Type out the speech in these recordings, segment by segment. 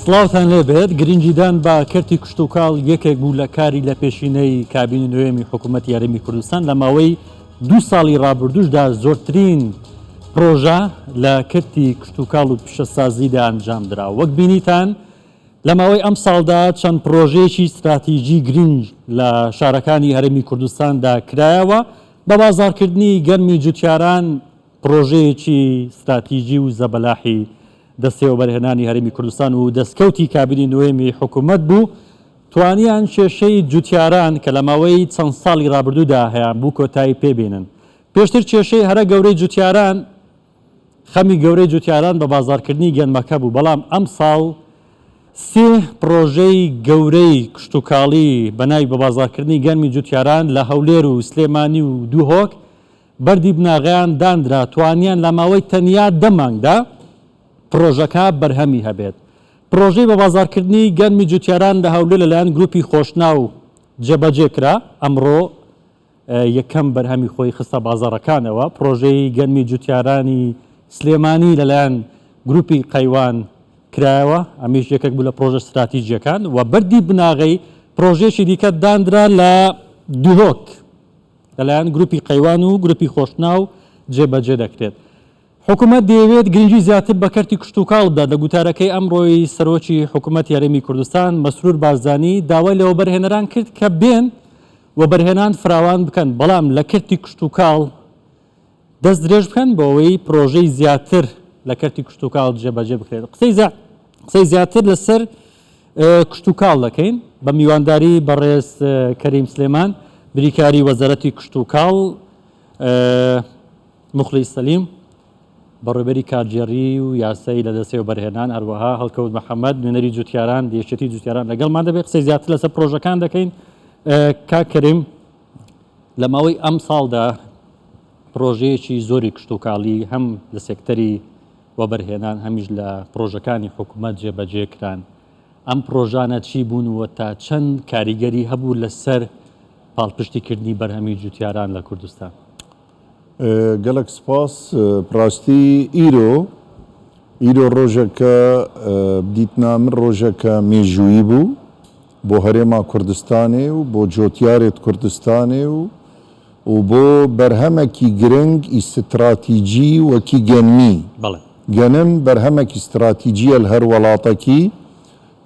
سڵاوتان لێبێت، گرنگیدان بە کەرتی کشتوکاڵ یەکێک بوو لە کاری لە پێشینەی کابینی نۆیەمی حکوومەتی هەرێمی کوردستان لە ماوەی دوو ساڵی ڕابردووشدا زۆرترین پرۆژە لە کەرتی کشتوکاڵ و پیشەسازیدا ئەنجامدرا وەک بینیتان لە ماوەی ئەمساڵدا چەند پرۆژەیەکی ستراتیجی گرنگ لە شارەکانی هەرێمی کوردستاندا کرایەوە بە بازاڕکردنی گەنمی جوتیاران پرۆژەیەکی ستراتیجی و زەبەلاحی دەستەی وەبەرهێنانی هەرێمی کوردستان و دەستکەوتی کابینی نۆیەمی حکومەت بوو، توانیان کێشەی جوتیاران کە لە ماوەی چەند ساڵی رابردوودا هەیانبوو کۆتایی پێبێنن. پێشتر کێشەی هەرە گەورەی جوتیاران خەمی گەورەی جوتیاران بە بازاڕکردنی گەنمەکە بوو، بەڵام ئەمساڵ سێ پڕۆژەی گەورەی کشتوکاڵی بە ناوی بەبازاڕکردنی گەنمی جوتیاران لە هەولێر و سلێمانی و دوهۆک بەردی بناغەیان داندرا، توانیان لە ماوەی تەنیا دە مانگدا پڕۆژەکە بەرهەمی هەبێت. پڕۆژەی بەبازاڕکردنی گەنمی جوتیاران لە هەولێر لەلایەن گروپی خۆشناو جێبەجێ کرا، ئەمڕۆ یەکەم بەرهەمی خۆی خستە بازاڕەکانەوە، پڕۆژەی گەنمی جوتیارانی سلێمانی لەلایەن گروپی قەیوان کرایەوە، ئەمیش یەکێک بوو لە پڕۆژە ستراتیجییەکان و بەردی بناغەی پڕۆژەیەکی دیکە داندرا لە دهۆک لەلایەن گروپی قەیوان و گروپی خۆشناو جێبەجێ دەکرێت. حکومەت دەیەوێت گرنگی زیاتر بە کەرتی کشتوکاڵ بدات، لە گوتارەکەی ئەمڕۆی سەرۆکی حکومەتی هەرێمی کوردستان مەسرور بارزانی داوای لە وەبەرهێنەران کرد کە بێن وەبەرهێنان فراوان بکەن، بەڵام لە کەرتی کشتوکاڵ دەست درێژ بکەن بۆ ئەوەی پرۆژەی زیاتر لە کەرتی کشتوکاڵ جێبەجێ بکرێت. قسەی زیاتر لەسەر کشتوکاڵ دەکەین بە میوانداری بەڕێز کەریم سلێمان بریکاری وەزارەتی کشتوکاڵ موخلیس سەلیم، بەڕێوەبەری کارگێڕی و یاسایی لە دەستەی وەبەرهێنان، هەروەها هەڵکەوت محەمەد، نوێنەری جوتیاران لە یەکێتی جوتیاران لەگەڵمان دەبێت، قسەی زیاتر لەسەر پرۆژەکان دەکەین. کاک کەریم، لە ماوەی ئەمساڵدا پرۆژەیەکی زۆری کشتوکاڵی هەم لە سێکتەری وەبەرهێنان هەمیش لە پرۆژەکانی حکومەت جێبەجێ کران، ئەم پرۆژانە چی بوون و تا چەند کاریگەری هەبوو لەسەر پاڵپشتیکردنی بەرهەمی جوتیاران لە کوردستان؟ گەلەک سپاس بڕاستی ئیرۆ ئیرۆ ڕۆژەکە بدیتنا من ڕۆژەکە مێژوویی بوو بۆ هەرێما کوردستانێ و بۆ جۆتیارێت کوردستانێ و و بۆ بەرهەمەکی گرنگ ئی ستراتیجی وەکی گەنمی گەنم بەرهەمەکی ستراتیجیە لە هەر وەڵاتەکی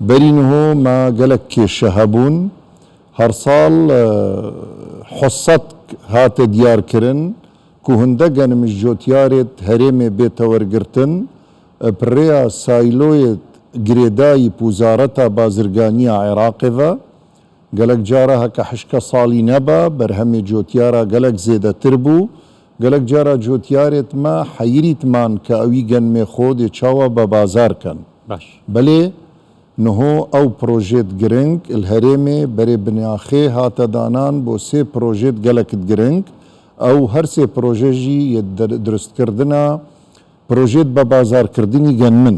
بەری نهۆ مە گەلەک کێشە هەبوون هەر ساڵ حسەتک هاتە دیار کرن کو هندە گەنمش جۆتیارێت هەرێمێ بێتە وەرگرتن پرێا سایلۆێت گرێدایی پوزارەتا بازرگانیا عێراقێ ڤە گەلەک جارا هەکە حشکە ساڵی نەبا بەرهەمێ جۆتیارا گەلەک زێدەتر بوو گەلەک جارا جۆتیارێت مە حەیریت مان کە ئەوی گەنمێ خۆ دێ چاوا بە بازار کەن بەلێ نهۆ ئەو پرۆژێت گرنگ الهەرێمێ بەرێ بنیاخێ هاتە دانان بۆ سێ پرۆژێت گەلەکت گرنگ ئەو هەر سێ پرۆژە ژی یە درست کردنا پرۆژێت بە بازار کردنی گەنمن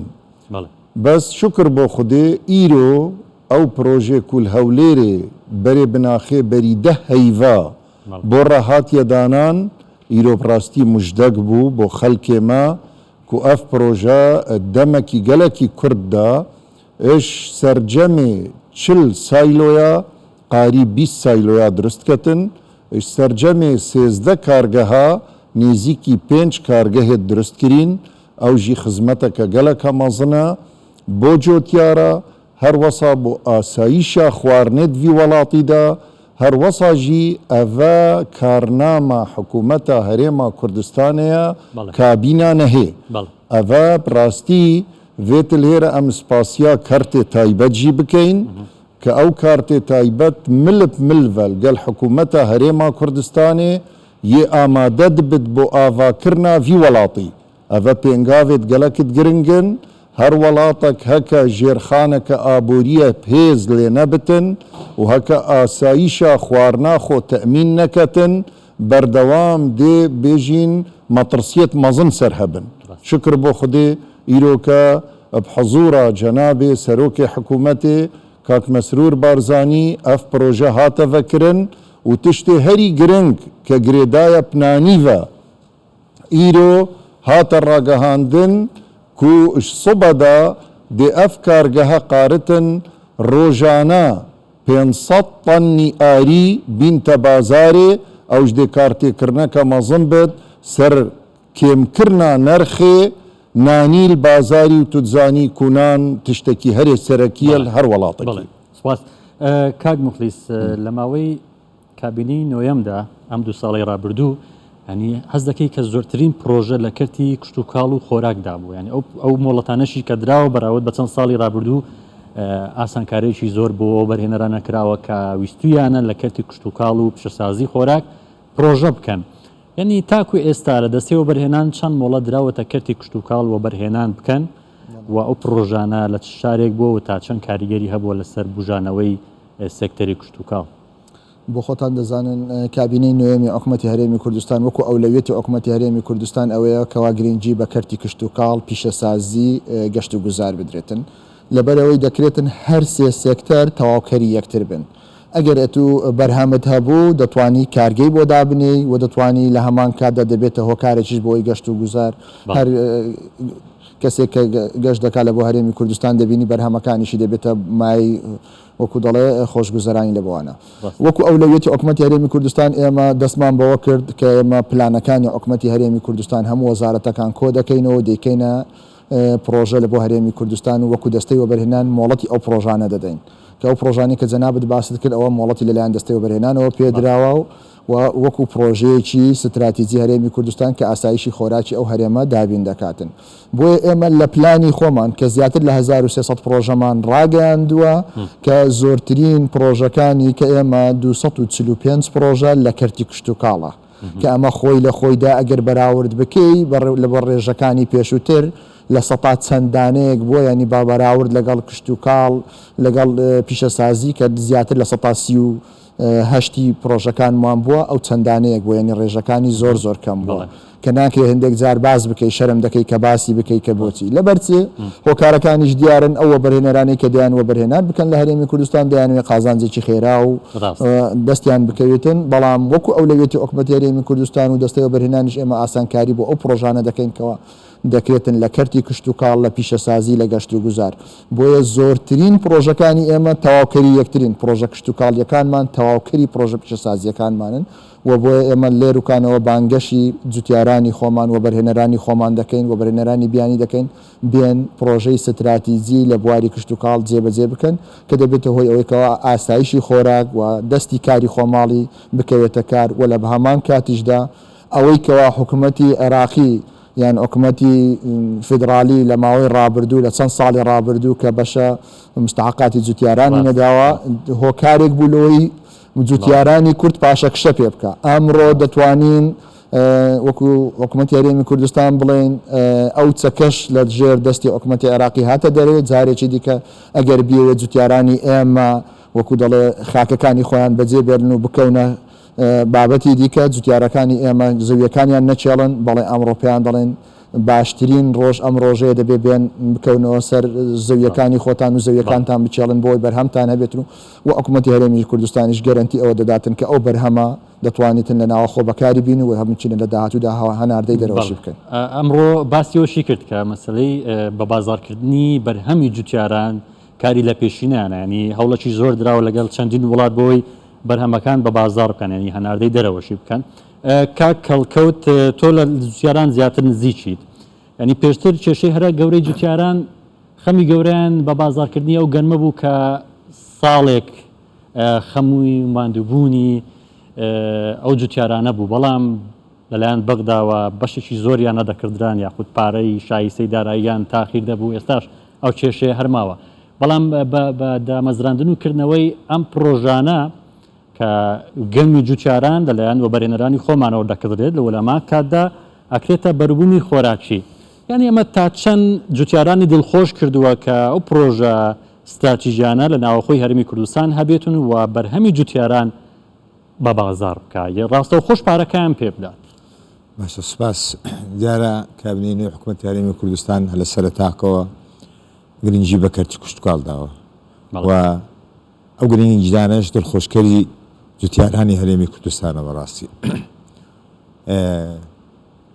بەس شوکر بۆ خودێ ئیرۆ ئەو پرۆژێ کو الهەولێرێ بەرێ بناخێ بەری دە هەیڤا بۆ ڕا هاتیە دانان ئیرۆ بڕاستی مژدەک بوو بۆ خەلکێ مە کو ئەڤ پرۆژە دەمەکی گەلەکی کورت دا ئش سەرجەمێ 40 سایلۆیا قاری 20 سایلۆیا درست کەتن، ئش سەرجەمێ 13 کارگەها نێزیکی پێنج کارگەهێت درست کرین، ئەو ژی خزمەتەکە گەلەکە مەزنە بۆ جۆتیارا، هەر وەسا بۆ ئاسایشا خوارنێت ڤی وەڵاتیدا، هەر وەسا ژی ئەڤە کارنامە حکوومەتا هەرێما کوردستانێیە کابینا نەهێ. ئەڤە ڕاستی ڤێ تلهێرە ئەم سپاسیا کەرتێ تایبەت ژی بکەین کە ئەو کارتێ تایبەت مل ب مل ڤە لگەل حکوومەتا هەرێما کوردستانێ یێ ئامادە دبت بۆ ئاڤاکرنا ڤی وەڵاتی. ئەڤە پێنگاڤێت گەلەکت گرنگن، هەر وەڵاتەک هەکە ژێرخانەکە ئابۆریە پهێز لێ نەبتن و هەکە ئاسایشا خوارنا خۆ تەئمین نەکەتن بەردەوام دێ بێژین مەترسیەت مەزن سەر هەبن. شوکر بۆ خودێ ئیرۆکە ب حزورا جەنابێ سەرۆکێ حکومەتێ کاک مەسرور بارزانی ئەڤ پرۆژە هاتە ڤەکرن و تشتێ هەری گرنگ کە گرێدایە پنانی ڤە ئیرۆ هاتە ڕاگەهاندن کو ژ سبەدا دێ ئەڤ کارگەهە قارتن ڕۆژانە 500 تەنی ئاری بینتە بازارێ، ئەوش دێ کارتێکرنەکە مەزن بت سەر کێمکرنا نەرخێ نانی ل بازاری و تو دزانی کو نان تشتەکی هەرێ سەرەکیە بەڵێ ل هەر بەڵێ وەڵاتەکی. سپاس. کاک موخلیس لە ماوەی کابینەی نۆیەمدا ئەم دوو ساڵەی ڕابردوو یانی هەست دەکەی کە زۆرترین پرۆژە لە کەرتی کشتوکاڵ و خۆراکدا بوو یانی ئەو ئەو مۆڵەتانەشی کە دراوە بەراورد بە چەند ساڵی ڕابردوو ئاسانکاریی زۆر بۆ وەبەرهێنەرانە کراوە کە ویستویانە لە کەرتی کشتوکاڵ و پیشەسازی خۆراک پرۆژە بکەن یانی تاکو ئێستا لە دەستەی وەبەرهێنان چەند مۆڵەت دراوەتە کەرتی کشتوکاڵ وەبەرهێنان بکەن و ئەو پڕۆژانە لە چ شارێک بووە و تا چەند کاریگەری هەبووە لەسەر بوژانەوەی سێکتەری کشتوکاڵ؟ بۆ خۆتان دەزانن کابینەی نۆیەمی حکومەتی هەرێمی کوردستان وەکو ئەولەویەتی حکومەتی هەرێمی کوردستان ئەوەیە کەوا گرنگی بە کەرتی کشتوکاڵ، پیشەسازی، گەشتوگوزار بدرێتن. لەبەرئەوەی دەکرێتن هەر سێ سێکتەر تەواوکەری یەکتر بن. ئەگەر ئەتوو بەرهەمت هەبوو دەتوانی کارگەی بۆ دابنێی و دەتوانی لە هەمان کاتدا دەبێتە هۆکارێکیش بۆی گەشت و گوزار هەر کەسێک کە گەشت دەکات لە بۆ هەرێمی کوردستان دەبینی بەرهەمەکانیشی دەبێتە مای وەکو دەڵێ خۆشگوزەرانی لە بۆوانە وەکو ئەولەویەتی حکومەتی هەرێمی کوردستان ئێمە دەستمان بەوە کرد کە ئێمە پلانەکانی حکومەتی هەرێمی کوردستان هەموو وەزارەتەکان کۆ دەکەینەوە دەیکەینە پڕۆژە لە بۆ هەرێمی کوردستان و وەکو دەستەی وەبەرهێنان مۆڵەتی ئەو پڕۆژانە دەدەین کە ئەو پڕۆژانەی کە جەنابت باست کرد ئەوە مۆڵەتی لەلایەن دەستەی وەبەرهێنانەوە پێدراوە و وەکو پڕۆژەیەکی ستراتیجی هەرێمی کوردستان کە ئاسایشی خۆراکی ئەو هەرێمە دابین دەکاتن. بۆیە ئێمە لە پلانی خۆمان کە زیاتر لە 1300 پڕۆژەمان ڕاگەیاندووە کە زۆرترین پڕۆژەکانی کە ئێمە 245 پڕۆژە لە کەرتی کشتوکاڵە. کە ئەمە خۆی لە خۆیدا ئەگەر بەراورد بکەی لە بە ڕێژەکانی پێشووتر لە سەتا چەند دانەیەک بووە یانی بە بەراورد لەگەڵ کشتوکاڵ لەگەڵ پیشەسازی کە زیاتر لە سەتا 38 ی پڕۆژەکانمان بووە ئەو چەند دانەیەک بووە یانی ڕێژەکانی زۆر زۆر کەم بووە. کە ناکرێ هەندێک جار باس بکەی شەرم دەکەی کە باسی بکەی کە بۆچی لەبەر چ هۆکارەکانیش دیارن ئەو وەبەرهێنەرانەی کە دەیان وەبەرهێنان بکەن لە هەرێمی کوردستان دەیانەوێ قازانجێکی خێرا و دەستیان بکەوێتن بەڵام وەکو ئەولەویەتی حکومەتی هەرێمی کوردستان و دەستەی وەبەرهێنانیش ئێمە ئاسانکاری بۆ ئەو پڕۆژانە دەکەین کەوا دەکرێتن لە کەرتی کشتوکاڵ لە پیشەسازی لە گەشتوگوزار بۆیە زۆرترین پڕۆژەکانی ئێمە تەواوکەری یەکترین پڕۆژە کشتوکاڵیەکانمان تەواوکەری پڕۆژە پیشەسازیەکانمانن و بۆیە ئێمە لێروکانەوە بانگەشی جوتیارانی خۆمان، وەبەرهێنەرانی خۆمان دەکەین، وەبەرهێنەرانی بیانی دەکەین بێن پڕۆژەی ستراتیجی لە بواری کشتوکاڵ جێبەجێ بکەن کە دەبێتە هۆی ئەوەی کەوا ئاسایشی خۆراک و دەستی کاری خۆماڵی بکەوێتە کار و لە هەمان کاتیشدا ئەوەی کەوا حکومەتی عێراقی یان حکومەتی فیدراڵی لە ماوەی ڕابردوو لە چەند ساڵی ڕابردوو کە بەشە مستحەقاتی جوتیارانی نەداوە هۆکارێک بوو لەوەی جوتیارانی کورد پاشەکشە پێ بکا. ئەمڕۆ دەتوانین وەکو حکومەتی هەرێمی کوردستان بڵێین ئەو چەکەش لە ژێر دەستی حکومەتی عێراقی هاتە دەرێ، جارێکی دیکە ئەگەر بیەوێت جوتیارانی ئێمە وەکو دەڵێ خاکەکانی خۆیان بەجێ بێڵن و بکەونە بابەتی دیکە، جوتیارەکانی ئێمە زەویەکانیان نەکێڵن، بەڵێ ئەمڕۆ پێیان دەڵێن باشترین ڕۆژ ئەم ڕۆژەیە دەبێ بێن بکەونەوە سەر زەویەکانی خۆتان و زەویەکانتان بکێڵن بۆی بەرهەمتان هەبێتن و و حکومەتی هەرێمی کوردستانیش گەرەنتی ئەوە دەداتن کە ئەو بەرهەمە دەتوانیتن لە ناوەخۆ بەکاری بین و هەمچینە لە داهاتوودا هەناردەی دەرەوەشی بکەن. ئەمڕۆ باسی ئەوەشی کرد کە مەسەلەی بە بازاڕکردنی بەرهەمی جوتیاران کاری لە پێشینەیانە یانی هەوڵێکی زۆر دراوە لەگەڵ چەندین وڵات بۆی بەرهەمەکان بە بازاڕ بکەن یانی هەناردەی دەرەوەشی بکەن. کاک هەڵکەوت تۆ لە جوتیاران زیاتر نزیکیت یانی پێشتر کێشەی هەرە گەورەی جوتیاران خەمی گەورەیان بە بازاڕکردنی ئەو گەنمە بوو کە ساڵێک خەمووی ماندووبوونی ئەو جوتیارانە بوو بەڵام لەلایەن بەغداوە بەشێکی زۆریان نەدەکردران یاخود پارەی شایستەی داراییان تاخیر دەبوو ئێستاش ئەو کێشەیە هەرماوە بەڵام بە دامەزراندن و کردنەوەی ئەم پڕۆژانە کە گەنمی جوتیاران لەلایەن وەبەرهێنەرانی خۆمانەوە دەکڕدرێت لە وەلەمان کاتدا ئەکرێتە بەروبوومی خۆراکی یانی ئەمە تا چەند جوتیارانی دڵخۆش کردووە کە ئەو پرۆژە ستراتیژیانە لە ناوەخۆی هەرێمی کوردستان هەبێتن و بەرهەمی جوتیاران بە بازاڕ بکا ڕاستەوخۆش پارەکەیان پێ بدات. باشە سوپاس. دیارە کابینەی نوێی حکومەتی هەرێمی کوردستان هەر لە سەرەتاکەوە گرنگی بە کەرتی کشتوکاڵ داوە و ئەو گرنگیدانەش دڵخۆشکەری جوتیارانی هەرێمی کوردستانە بەڕاستی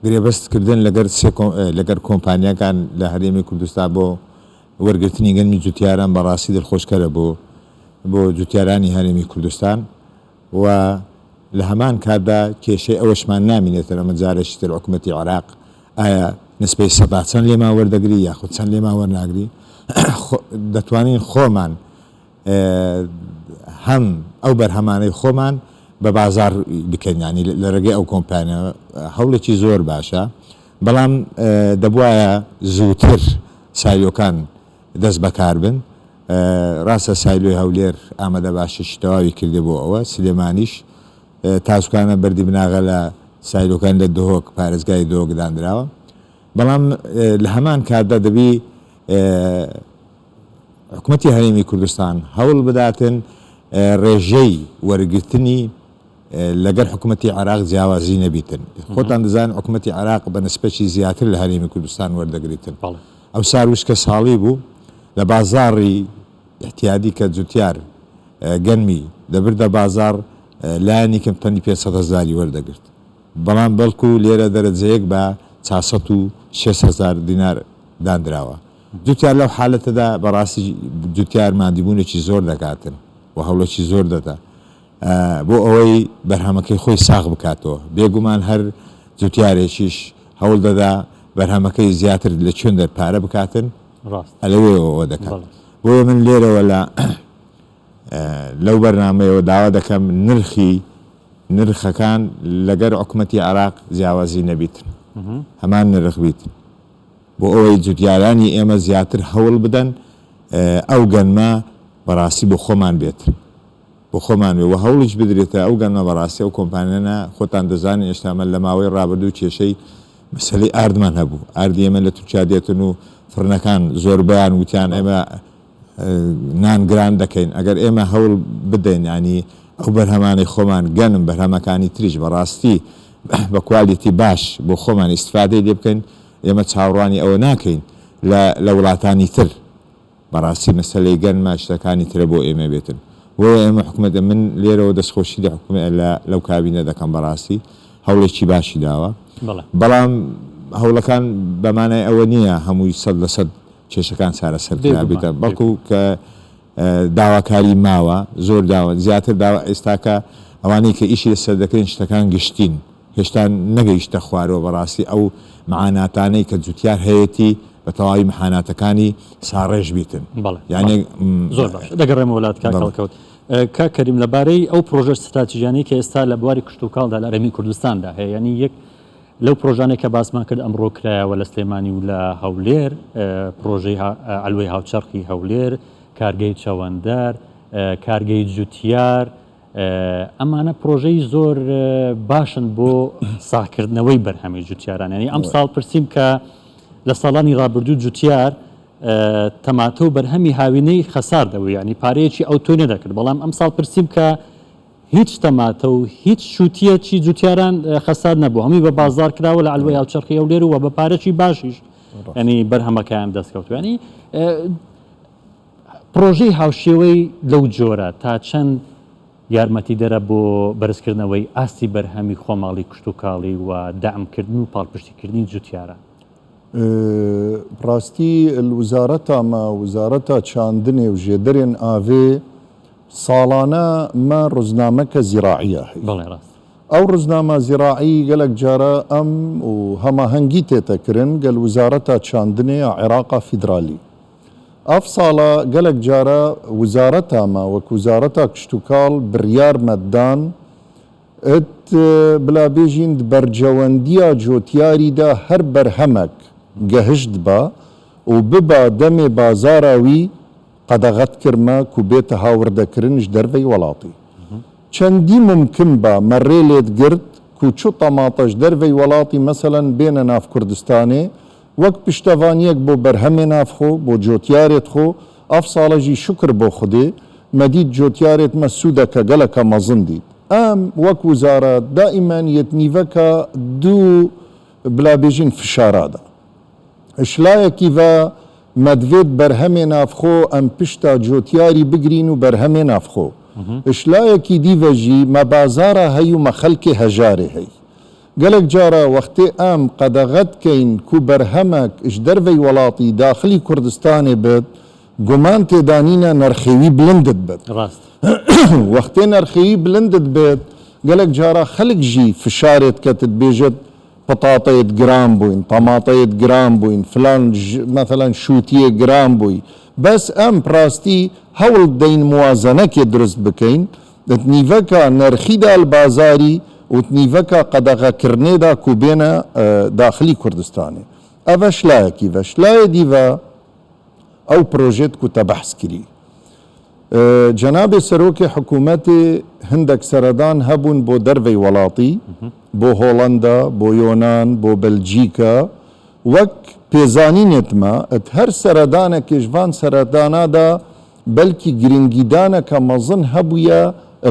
گرێبەست کردن لەگەر لەگەر کۆمپانیاکان لە هەرێمی کوردستان بۆ وەرگرتنی گەنمی جوتیاران بەڕاستی دڵخۆشکەرە بۆ بۆ جوتیارانی هەرێمی کوردستان و لە هەمان کاتدا کێشەی ئەوەشمان نامینێتن ئەمە جارێکی تر حکومەتی عێراق ئایا نسبەی سەدا چەند لێمان وەردەگری یاخود چەند لێمان وەرناگری دەتوانین خۆمان هەم ئەو بەرهەمانەی خۆمان بە بازاڕ بکەین یانی لە ڕێگەی ئەو کۆمپانیا هەوڵێکی زۆر باشە بەڵام دەبوایە زووتر سایلۆکان دەست بەکار بن ڕاستە سایلۆی هەولێر ئامادە باشێکی تەواوی کردێ بۆ ئەوە سلێمانیش تاسوکانە بەردی بناغە لە سایلۆکان لە دهۆک پارێزگای دهۆک دانراوە بەڵام لە هەمان کاتدا دەبی حکومەتی هەرێمی کوردستان هەوڵ بداتن ڕێژەی وەرگرتنی لەگەر حکومەتی عێراق جیاوازی نەبیتن. خۆتان دەزانن حکومەتی عێراق بە نسبەکی زیاتر لە هەرێمی کوردستان وەردەگریتن. ئەوسار وشکە ساڵی بوو لە بازاڕی ئیعتیادی کە جوتیار گەنمی دەبردە بازاڕ لایەنی کەم تەنی 500 هەزاری وەردەگرت. بەڵام بەڵکو لێرە دەرەجەیەک بە 406 هەزار دینار داندراوە. جوتیار لەو حالەتەدا بەڕاستی جوتیار ماندیبوونێکی زۆر دەکاتن و هەوڵێکی زۆر دەدا بۆ ئەوەی بەرهەمەکەی خۆی ساغ بکاتەوە بێگومان هەر جوتیارێکیش هەوڵ دەدا بەرهەمەکەی زیاتر لە کوێن دەر پارە بکاتن ئەلەوێەوە ئەوە دەکات بۆیە من لێرەوە لە لەو بەرنمەیەوە داوا دەکەم نرخی نرخەکان لەگەر حکومەتی عراق جیاوازی نەبیتن هەمان نرخ بیت بۆ ئەوەی جوتیارانی ئێمە زیاتر هەوڵ بدەن ئەو گەنمە بەڕاستی بۆ خۆمان بێت بۆ خۆمان بێ و هەوڵیش بدرێتە ئەو گەنمە بەڕاستی ئەو کۆمپانیانە خۆتان دەزانن ئێشتا ئەمە لە ماوەی ڕابردوو کێشەی مەسەلەی ئاردمان هەبوو ئاردی ئێمە لە تورکیا دێتن و فڕنەکان زۆربەیان وتیان ئێمە نان گران دەکەین ئەگەر ئێمە هەوڵ بدەین ینی ئەو بەرهەمانەی خۆمان گەنم بەرهەمەکانی تریش بەڕاستی بە کوالیتی باش بۆ خۆمان ئیستفادەی لێ بکەین ئێمە چاوەڕوانی ئەوە ناکەین لە لە وڵاتانی تر بەڕاستی مەسەلەی گەنمە شتەکانی ترە بۆ ئێمە بێتن بۆیە ئێمە حکومەت من لێرەوە دەستخۆشی لە حکومە لە لەو کابینە دەکەم بەڕاستی هەوڵێکی باشی داوە بەڵام هەوڵەکان بەمانای ئەوە نییە هەمووی 100% کێشەکان چارەسەر کرابێتە بەڵکو کە داواکاری ماوە زۆر داوە زیاتر داوا ئێستاکە ئەوانەی کە ئیشی لەسەر دەکرێن شتەکان گشتین هێشتا نەگەیشتە خوارەوە بەڕاستی ئەو معاناتانەی کە جوتیار هەیەتی بە تەواوی محاناتەکانی ساڕێژ بیتن بەڵێ یانێ زۆر باش دەگەڕێمەوە لات کاک هەڵکەوت کاک کەریم لەبارەی ئەو پرۆژە ستراتیژیانەی کە ئێستا لە بواری کشتوکاڵدا لە هەرێمی کوردستاندا هەیە یعنی یەک لەو پرۆژانەی کە باسمان کرد ئەمڕۆ کرایەوە لە سلێمانی و لە هەولێر پرۆژەی عەلوەی هاوچەرخی هەولێر کارگەی چەوەندەر کارگەی جوتیار ئەمانە پرۆژەی زۆر باشن بۆ ساکردنەوەی بەرهەمی جوتیاران ینی ئەم ساڵ پرسییم کە لە ساڵانی ڕابردوو جوتیار تەماتە و بەرهەمی هاوینەی خەسار دەبوو ینی پارەیەکی ئەو تۆی نەدەکرد بەڵام ئەم ساڵ پرسییم کە هیچ تەماتە و هیچ شووتیەکی جوتیاران خەسار نەبوو هەمووی بە بازار کراوە لە عەلوەی هاوچەرخی هەولێر و بە پارەکی باشیش ینی بەرهەمەکەیان دەستکەوت ینی پرۆژەی هاوشێوەی لەو جۆرە تا چەند یارمەتیدەرە بۆ بەرزکردنەوەی ئاستی بەرهەمی خۆماڵی کشتوکاڵی و دەعمکردن و پاڵپشتیکردنی جوتیاران؟ ڕاستی وزارەتا مە وزارەتا چاندنێ و ژێدەرێن ئاڤێ ساڵانە مە ڕزنامەکە زیراعیە هەی. بەڵێ ڕاست. ئەو ڕزنامە زیراعی گەلەک جارە ئەم و هەماهەنگی تێتە کرن گەل وزارەتا چاندنێ یا عێراقا فیدرالی. ئەڤ ساڵە گەلەک جارە وزارەتا مە وەک وزارەتا کشتوکاڵ بریار مە دان ت بلا بێژین د بەرجەوەندیا جۆتیاریدا هەر بەرهەمەک گەهشت با و ببا دەمێ بازارا وی قەدەغەت کرمە کو بێتە هاوردەکرن ژ دەرڤەی وەڵاتی. چەندی مومکن با مە رێ لێت گرت کو چو تەماتە ژ دەرڤەی وەڵاتی مەسەلەن بێنە ناڤ کوردستانێ وەک پشتەڤانیەک بۆ بەرهەمێ ناڤخۆ بۆ جۆتیارێت خۆ ئەڤ ساڵە ژی شوکر بۆ خودێ مە دیت جۆتیارێت مە سوودەکە گەلەکە مەزن دیت. ئەم وەک وزارەت دائیمەن یەت نیڤەکە دوو بلا بێژین فشارادا. ژلایەکیڤە مەدڤێت بەرهەمێ ناڤخۆ ئەم پشتا جۆتیاری بگرین و بەرهەمێ ناڤخۆ. ژلایەکی دیڤە ژی مە بازارا هەی و مە خەلکێ هەژارێ هەی. گەلەک جارا وەختێ ئەم قەدەغە دکەین کو بەرهەمەک ژ دەرڤەی وەڵاتی داخلی کوردستانێ بت، گومان تێدا نینە نرخێوی بلندت بت. ڕاست. وەختێ نرخێوی بلندت بێت، گەلەک جارا خەلک ژی فشارێ دکەتت بێژت پتاتەیت گران بووین، تەماتەیت گران بووین، فلان مەسەلەن شووتیێ گران بووی. بەس ئەم پراستی هەوڵ دەین موازەنەکێ درست بکەین، تنیڤەکا نرخیدا لبازاری و تنیڤەکا قەدەغەکرنێدا کو بێنە داخلی کوردستانێ. ئەڤە شلایەکیڤە. شلایێ دیڤە ئەو پرۆژێت کو تە بەحس کری. جەنابێ سەرۆکێ حکوومەتێ هندەک سەرەدان هەبوون بۆ دەرڤەی وەڵاتی، بۆ هۆڵەندا، بۆ یۆنان، بۆ بەلجیکا. وەک پێزانینێت مە، ت هەر سەرەدانەکێش ڤان سەرەدانادا بەلکی گرنگیدانەکە مەزن هەبوویە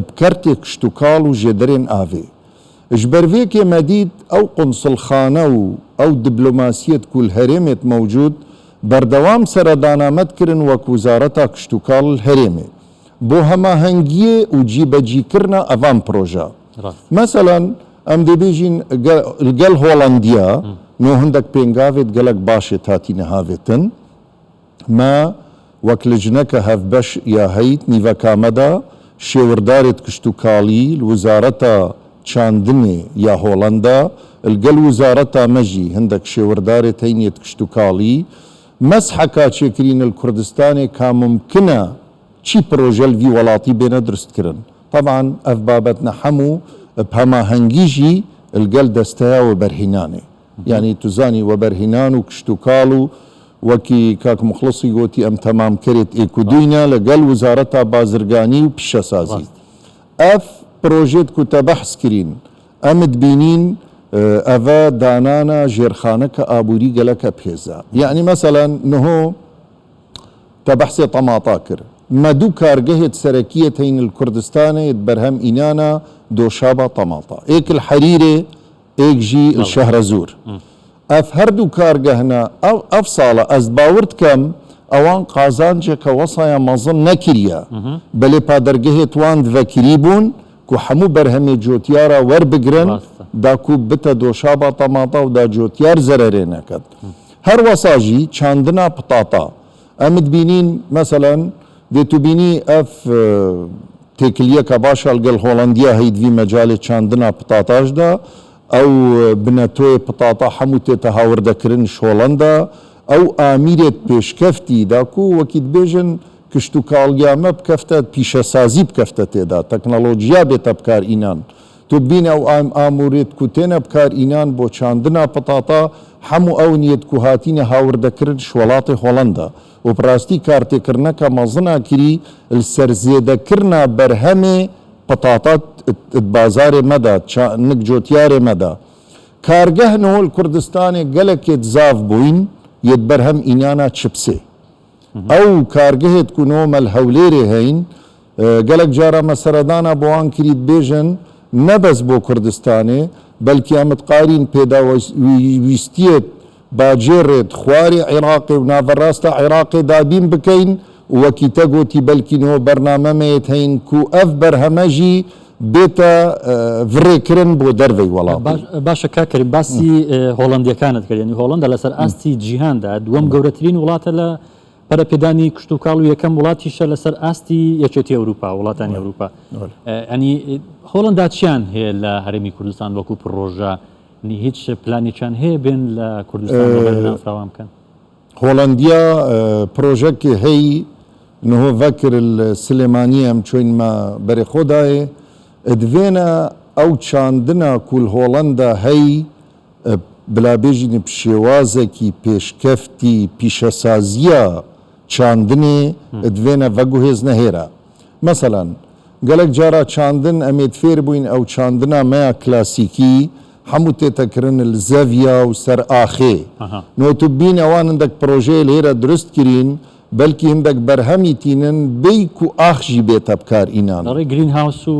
ب کەرتێ کشتوکاڵ و ژێدەرێن ئاڤێ. ژ بەرڤێکێ مەدیت ئەو قونسڵخانە و ئەو دبلۆماسیەت کو لهەرێمێت مەوجود بەردەوام سەرەدانامەت کرن وەک وزارەتا کشتوکاڵ لهەرێمێ بۆ هەماهەنگیێ و جیبەجیکرنا ئەڤان پرۆژە. مەسەلەن ئەم دێ بێژین لگەل هۆڵەندیا نۆ هندەک پێنگاڤێت گەلەک باشێت هاتینە هاڤێتن. مە وەک لجنەکە هەڤبەش یا هەیت نیڤەکامەدا شێوردارێت کشتوکاڵی لوزارەتا چاندنێ یا هۆڵەندا لگەل وزارەتا مەژی هندەک شێوردارێت هەینیەت کشتوکاڵی مەسحەکا چێکرین لکوردستانێ کا مومکنە چی پرۆژەل ڤی وەڵاتی بێنە درست کرن تەبعەن ئەڤ بابەتنە حەموو بهەماهەنگی ژی لگەل دەستەیا وەبەرهینانێ. یانی توزانی وەبەرهینان و کشتوکاڵ و وەکی کاک موخڵسی گۆتی ئەم تەمام کەرێت ئێک و دوینە لە گەل وزارەتا بازرگانی و پیشەسازی ئەف پرۆژێت کو تە بەحس کرین ئەمت بینین ئەڤە دانانە ژێرخانەکە ئابووری گەلەکە پێزە یانی مەسەلەن نهۆ تە بەحسێ تەماتا کرد مە دوو کارگەهێت سەرەکیەت هەین لکوردستانێت بەرهەم ئینانا دۆشابا تەماتا ئێک لحەریرێ ئێک ژی شەهرەزوور. ئەف هەردوو کارگەهنە ئەف ساڵە ئەز باور دکەم ئەوان قازانجێکە وەسایان مەزن نەکریە بەلێ پادەرگەهێت وان ڤەکری بوون کو حەموو بەرهەمێ جۆتیارا وەربگرن داکوو بتە دۆشابا تەماتا و دا جۆتیار زەرەرێ نەکەت. هەر وەسا ژی چاندنا پتاتا ئەمت بینین مەسەلەن دێ تو بینی ئەف تێکلیەکە باشە لگەل هۆڵەندیا هەیت ڤی مەجالێ چاندنا پتاتاش دا ئەو بنەتۆێ پتاتا حەموو تێتە هاوردە کرن ژ هۆڵەندا ئەو ئامیرێت پێشکەفتی داکوو وەکی دبێژن کشتوکاڵیا مە بکەفتە پیشەسازی بکەفتە تێدا تەکنەڵۆجیا بێتە بکار ئینان تو ببینە ئەو ئامورێت کو تێنە بکار ئینان بۆ چاندنا پتاتا حەموو ئەون یێت کو هاتینە هاوردە کرن ژ وەڵاتێ هۆڵەندا و پراستی کارتێکرنەکە مەزنا کری لسەر زێدە کرنا بەرهەمێ پتاتا ت بازارێ مەدا چا نک جۆتیارێ مەدا. کارگەه نۆ لکوردستانێ گەلەکێت زاڤ بوین یێت بەرهەم ئینانا چپسێ. ئەو کارگەهێت کو نۆ مە لهەولێرێ هەین گەلەک جارا مە سەرەدانا بۆ وان کریت بێژن نە بەس بۆ کوردستانێ بەلکی ئەمت قارین پێداویستیێت باجێڕێت خوارێ عیراقێ و ناڤەڕاستا عیراقێ دابین بکەین و وەکی تە گۆتی بەلکی نۆ بەرنامەمەیێت هەین کو ئەڤ بەرهەمە ژی بێتە ڤڕێ کرن بۆ دەرڤەی وەڵاتی. باشە کاک کەریم باسی هۆڵەندیەکانت کرد یانی هۆڵەندا لەسەر ئاستی جیهاندا دووەم گەورەترین وڵاتە لە پەرەپێدانی کشتوکاڵ و یەکەم وڵاتیشە لەسەر ئاستی یەکێتی ئەوروپا وڵاتانی ئەوروپا ئەنی هۆڵندا چیان هەیە لە هەرێمی کوردستان وەکو پڕۆژە هیچ پلانێکیان هەیە بێن لە کوردستان فراوان بکەن؟ هۆڵەندیا پرۆژەکێ هەی نهۆ ڤەکر سلێمانیە ئەم چۆین مە بەرێ خۆ دایێ دڤێنە ئەو چاندنا کول هۆڵەندا هەی بلا بێژین ب شێوازەکی پێشکەفتی پیشەسازییا چاندنێ دڤێنە ڤەگوهێزنە هێرە. مەسەلەن گەلەک جارا چاندن ئەمێد فێر بووین ئەو چاندنا مەیا کلاسیکی حەموو تێتە کرن ل زەڤیا و سەر ئاخێ. نۆ تو بین ئەوان هندەک پرۆژەیل هێرە درست کرین بەلکی هندەک بەرهەمی تینن بێی کو ئاخ ژی بێتە بکار ئینان. ئەڕێ گرین هاوس و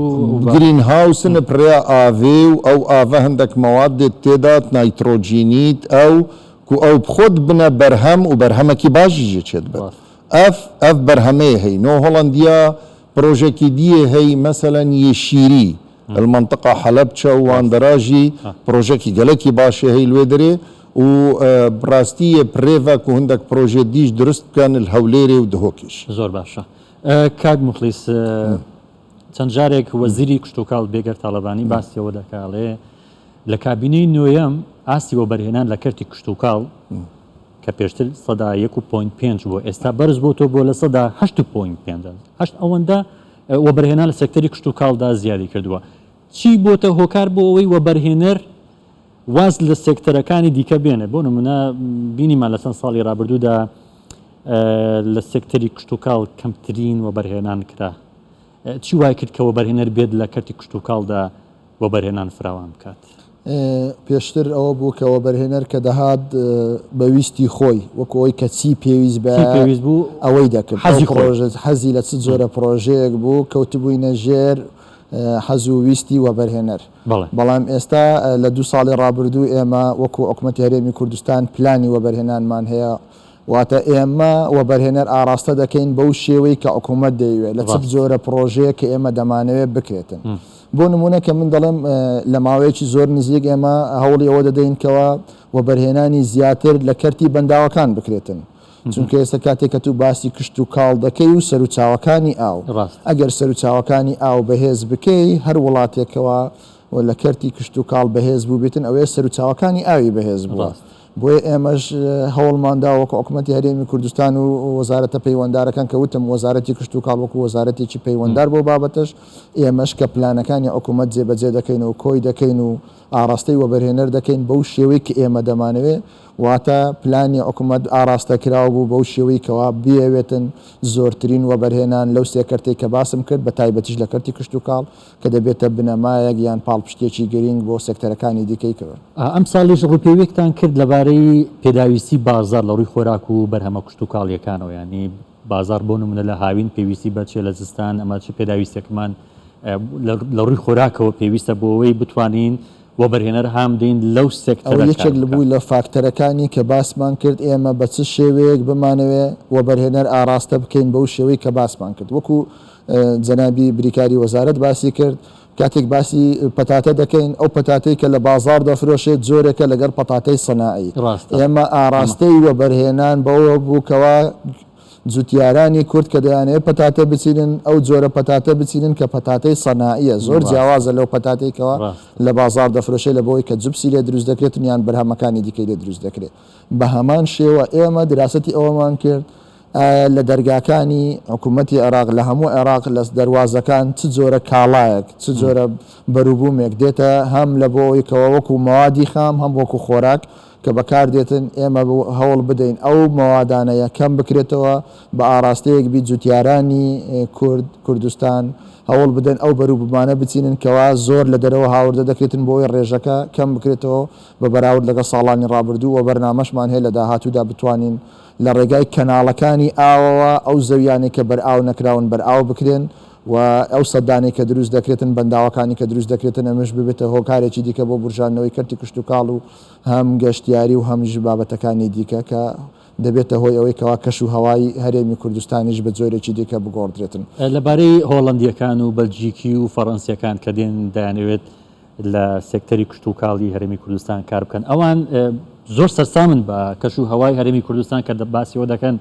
گرین هاوسن پرێا ئاڤێ و ئەو ئاڤە هندەک مەوادێت تێدات نایترۆجینیت ئەو کو ئەو بخۆت بنە بەرهەم و بەرهەمەکی باشی ژێ چێت بێت. ئەف ئەف بەرهەمەیە هەی نۆ هۆڵەندیا پرۆژەکی دیێ هەی مەسەلەن یێ شیری. li mintiqa Helebçe û wan dera jî projekî gelekî başê heye li wê derê û bi rastî yê pirêve ku hindek projê dî jî dirust bikin li Hewlêrê û Dihokê jî. Zor başa. کاک موخلیس چەند جارێک وەزیری کشتوکاڵ بێگەر تاڵەبانی باسی ئەوە دەکا ئەڵێ لە کابینەی نۆیەم ئاستی وەبەرهێنان لە کەرتی کشتوکاڵ کە پێشتر 1.5 بووە ئێستا بەرز بۆتەوە بۆ 8.5 هەشت ئەوەندە وەبەرهێنان لە سێکتەری کشتوکاڵدا زیادی کردووە چی بۆتە هۆکار بۆ ئەوەی وەبەرهێنەر واز لە سێکتەرەکانی دیکە بێنێ بۆ نمونە بینیمان لە چەند ساڵی ڕابردوودا لە سێکتەری کشتوکاڵ کەمترین وەبەرهێنان کرا چی وای کرد کە وەبەرهێنەر بێت لە کەرتی کشتوکاڵدا وەبەرهێنان فراوان بکات؟ پێشتر ئەوە بوو کە وەبەرهێنەر کە دەهات بە ویستی خۆی وەکو ئەوەی کە چی پێویست بە پێویست بوو ئەوەی دەکرد حەزی خۆی حەزی لە چ جۆرە پڕۆژەیەک بوو کەوتبووینە ژێر حەز و ویستی وەبەرهێنەر. بەڵام ئێستا لە دوو ساڵی ڕابردوو ئێمە وەکو حکومەتی هەرێمی کوردستان پلانی وەبەرهێنانمان هەیە، واتە ئێمە وەبەرهێنەر ئاڕاستە دەکەین بەو شێوەی کە حکومەت دەیەوێت، لە چ جۆرە پڕۆژەیەک کە ئێمە دەمانەوێت بکرێتن. بۆ نموونە کە من دەڵێم لە ماوەیەکی زۆر نزیک ئێمە هەوڵی ئەوە دەدەین کەوا وەبەرهێنانی زیاتر لە کەرتی بەنداوەکان بکرێتن. چونکە ئێستا کاتێک کە تو باسی کشت و کاڵ دەکەی و سەروچاوەکانی ئاو، ئەگەر سەروچاوەکانی ئاو بەهێز بکەی هەر وڵاتێکەوە لە کەرتی کشت و کاڵ بەهێز بووبێتن ئەوەیە سەروچاوەکانی ئاوی بەهێز بووە. بۆیە ئێمەش هەوڵمان دا وەکو حکومەتی هەرێمی کوردستان و وەزارەتە پەیوەندارەکان کە وتم وەزارەتی کشت و کاڵ وەکو وەزارەتێکی پەیوەندار بەو بابەتەش ئێمەش کە پلانەکانی حکومەت جێبەجێ دەکەین و کۆی دەکەین و ئاڕاستەی وەبەرهێنەر دەکەین بەو شێوەی کە ئێمە دەمانەوێ، واتە پلانی حکومەت ئاڕاستە کراو بوو بەو شێوەی کەوا بیەوێتن زۆرترین وەبەرهێنان لەو سێ کەرتەی کە باسم کرد بە تایبەتیش لە کەرتی کشتوکاڵ کە دەبێتە بنەمایەک یان پاڵپشتیەکی گرینگ بۆ سێکتەرەکانی دیکەی کە. ئەمساڵیش ڕووپێویەکتان کرد لەبارەی پێداویستی بازاڕ لە ڕووی خۆراک و بەرهەمە کشتوکاڵییەکانەوە، یانی بازاڕ بۆ نمونە لە هاوین پێویستی بە چیە لە زستان ئەمە چ پێداویستێکمان لە ڕووی خۆراکەوە پێویستە بۆ ئەوەی بتوانین وەبەرهێنەر هان بدەین لەو سێکتەرە ئەوە یەکێک بوو لە فاکتەرەکانی کە باسمان کرد ئێمە بە چ شێوەیەک بمانەوێ وەبەرهێنەر ئاڕاستە بکەین بەو شێوەی کە باسمان کرد وەکو جەنابی بریکاری وەزارەت باسی کرد کاتێک باسی پەتاتە دەکەین ئەو پەتاتەی کە لە بازاڕ دەفرۆشێت جۆرێکە لەگەڵ پەتاتەی سەناعی. ئێمە ئاڕاستەی وەبەرهێنان بەوە بوو کەوا جوتیارانی کورد کە دەیانەوێت پەتاتە بچینن ئەو جۆرە پەتاتە بچینن کە پەتاتەی سەناعیە زۆر جیاوازە لەو پەتاتەی کەوا لە بازاڕ دەفرۆشێت لە بەوەی کە جپسی لێ دروست دەکرێتن یان بەرهەمەکانی دیکەی لێ دروست دەکرێت. بە هەمان شێوە ئێمە دراسەتی ئەوەمان کرد ئایا لە دەرگاکانی حکوومەتی عێراق لە هەموو عێراق لە دەروازەکان چ جۆرە کاڵایەک، چ جۆرە بەروبوومێک دێتە هەم لە بۆ ئەوەی کەوا وەکوو مەوادی خام هەم وەکوو خۆراک کە بەکار دێتن ئێمە هەوڵ بدەین ئەو مەوادانە یەکەم بکرێتەوە بە ئاڕاستەیەک بیت جوتیارانی کورد کوردستان هەوڵ بدەن ئەو بەروبوومانە بچینن کەوا زۆر لە دەرەوە هاوردە دەکرێتن بۆ ئەوەی ڕێژەکە کەم بکرێتەوە بە بەراورد لەگەڵ ساڵانی ڕابردوو و بەرنامەشمان هەیە لە داهاتوودا بتوانین لە ڕێگای کەناڵەکانی ئاوەوە ئەو زەویانەی کە بەرئاو نەکراون بەرئاو بکرێن و ئەو سەدانەی کە دروست دەکرێتن بەنداوەکانی کە دروست دەکرێتن ئەمەش ببێتە هۆکارێکی دیکە بۆ بورژاندنەوەی کەرتی کشتوکاڵ و هەم گەشتیاری و هەمیش بابەتەکانی دیکە کە دەبێتە هۆی ئەوەی کەوا کەش و هەوای هەرێمی کوردستانیش بە جۆرێکی دیکە بگۆڕدرێتن. لەبارەی هۆڵەندییەکان و بەلجیکی و فەڕەنسییەکان کە دێن دەیانەوێت لە سێکتەری کشتوکاڵی هەرێمی کوردستان کار بکەن ئەوان زۆر سەرسامن بە کەش و هەوای هەرێمی کوردستان کە باسی ئەوە دەکەن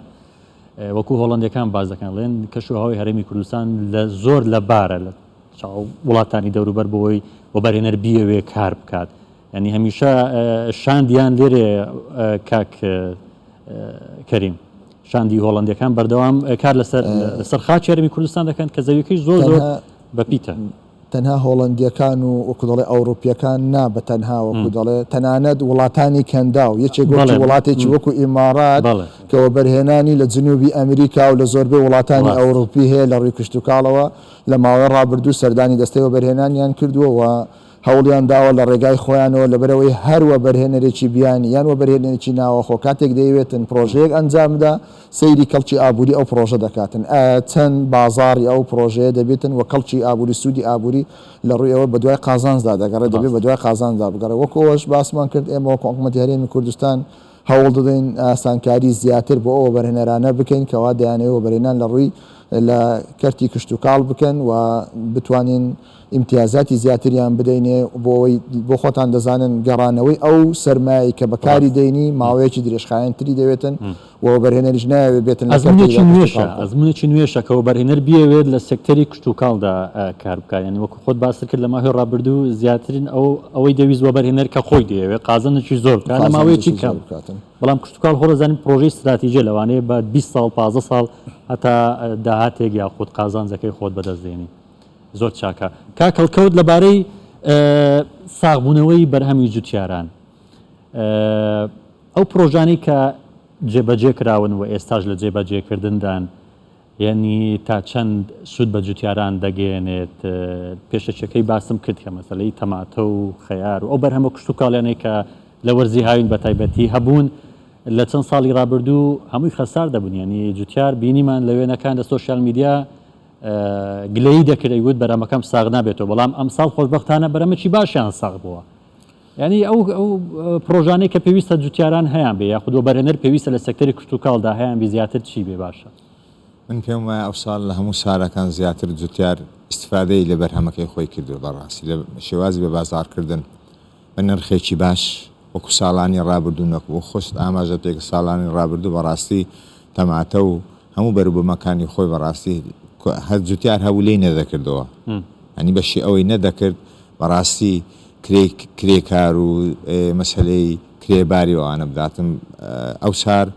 وەکو هۆڵندەکان باز دەکەن ڵێن کەش و هەوای هەرێمی کوردستان لە زۆر لەبارە لە چاو وڵاتانی دەوروبەر بۆی وەبەرهێنەر بیەوێ کار بکات ینی هەمیشە شاندیان لێرێ کاک کەریم شاندی هۆڵندەکان بەردەوام کار لەسەر لەسەر خاچ هەرێمی کوردستان دەکەن کە زەویەکەی زۆر زۆر بەپیتە. تەنها هۆڵەندییەکان و وەکو دەڵێ ئەوڕوپییەکان نا بە تەنها وەکو دەڵێ تەنانەت وڵاتانی کەنداو یەکێک وەکو وڵاتێکی وەکو ئیماڕات کە وەبەرهێنانی لە جنوبی ئەمریکا و لە زۆربەی وڵاتانی ئەوڕوپی هەیە لە ڕووی کشتوکاڵەوە لە ماوەی ڕابردوو سەردانی دەستەی وەبەرهێنانیان کردووە و هەوڵیان داوە لە ڕێگای خۆیانەوە لەبەرئەوەی هەر وەبەرهێنەرێکی بیانی یان وەبەرهێنەرێکی ناوەخۆ کاتێک دەیەوێتن پڕۆژەیەک ئەنجام بدا سەیری کەڵکی ئابووری ئەو پڕۆژە دەکاتن ئایا چەند بازاڕی ئەو پڕۆژەیە دەبێتن و کەڵکی ئابووری سوودی ئابووری لە ڕووی ئەوە بەدوای قازانجدا دەگەڕێت دەبێت بەدوای قازانجدا بگەڕێت وەکو ئەوەش باسمان کرد ئێمە وەکو حکوومەتی هەرێمی کوردستان هەوڵ دەدەین ئاسانکاری زیاتر بۆ ئەو وەبەرهێنەرانە بکەین کەوا دەیانەوێت وەبەرهێنان لە ڕووی لە کەرتی کشتوکاڵ بکەن و بتوانین. ئیمتیازاتی زیاتریان بدەینێ بۆ ئەوەی بۆ خۆتان دەزانن گەڕانەوەی ئەو سەرمایەی کە بەکاری دەینی ماوەیەکی درێژخایەنتری دەوێتن و وەبەرهێنەریش نایەوێت بێتن لە کەرتێکدا ئەزموونێکی نوێشە کشتوکاڵ بکات. ئەزموونێکی نوێشە کە وەبەرهێنەر بیەوێت لە سێکتەری کشتوکاڵدا کار بکات یانی وەکو خۆت باست کرد لە ماوەی ڕابردوو زیاترین ئەو ئەوەی دەویست وەبەرهێنەر کە خۆی دەیەوێت قازانجێکی زۆر بکات لە ماوەیەکی قازانجێکی زۆر کەم بکاتن. بەڵام کشتوکاڵ خۆ دەزانین پڕۆژەی ستراتیژیە لەوانەیە بە 20 ساڵ 15 ساڵ هەتا داهاتێک یاخود قازانجەکەی خۆت بەدەست دێنی. زۆر چاکە کاک هەڵکەوت لەبارەی ساغبوونەوەی بەرهەمی جوتیاران ئەو پرۆژانەی کە جێبەجێ کراون و ئێستاش لە جێبەجێکردندان یعنی تا چەند سوود بە جوتیاران دەگەیەنێت پێشەکیەکەی باسم کرد کە مەسلەی تەماتە و خەیار و ئەو بەرهەمە کشتوکاڵیانەی کە لە وەرزی هاوین بە تایبەتی هەبوون لە چەند ساڵی ڕابردوو هەمووی خەسار دەبوون یعنی جوتیار بینیمان لە وێنەکان لە سۆشیال میدیا گلەیی دەکرد ئەیوت بەرهەمەکەم ساغ نابێتەوە بەڵام ئەمساڵ خۆشبەختانە بەرەمەکی باشیان ساغ بووە یعنی ئەو ئەو پرۆژانەی کە پێویستە جوتیاران هەیان بێ یاخود وەبەرهێنەر پێویستە لە سێکتەری کشتوکاڵدا هەیان بی زیاتر چی بێ باشە؟ من پێم وایە ئەو ساڵ لە هەموو سالەکان زیاتر جوتیار ئیستفادەی لە بەرهەمەکەی خۆی کردووە بەڕاستی لە شێوازی بە بازاڕکردن بە نرخێکی باش وەکو ساڵانی ڕابردوو نەک وەک خۆشت ئاماژەت پێکرد ساڵانی ڕابردوو بەڕاستی تەماتە و هەموو بەروبومەکانی خۆی بەڕاستی هەر جوتیار هەبوو لێی نەدەکردەوە یانی بەشی ئەوەی نەدەکرد بەڕاستی کرێی کرێکار و مەسەلەی کرێباری و ئەوانە بداتم ئەوسار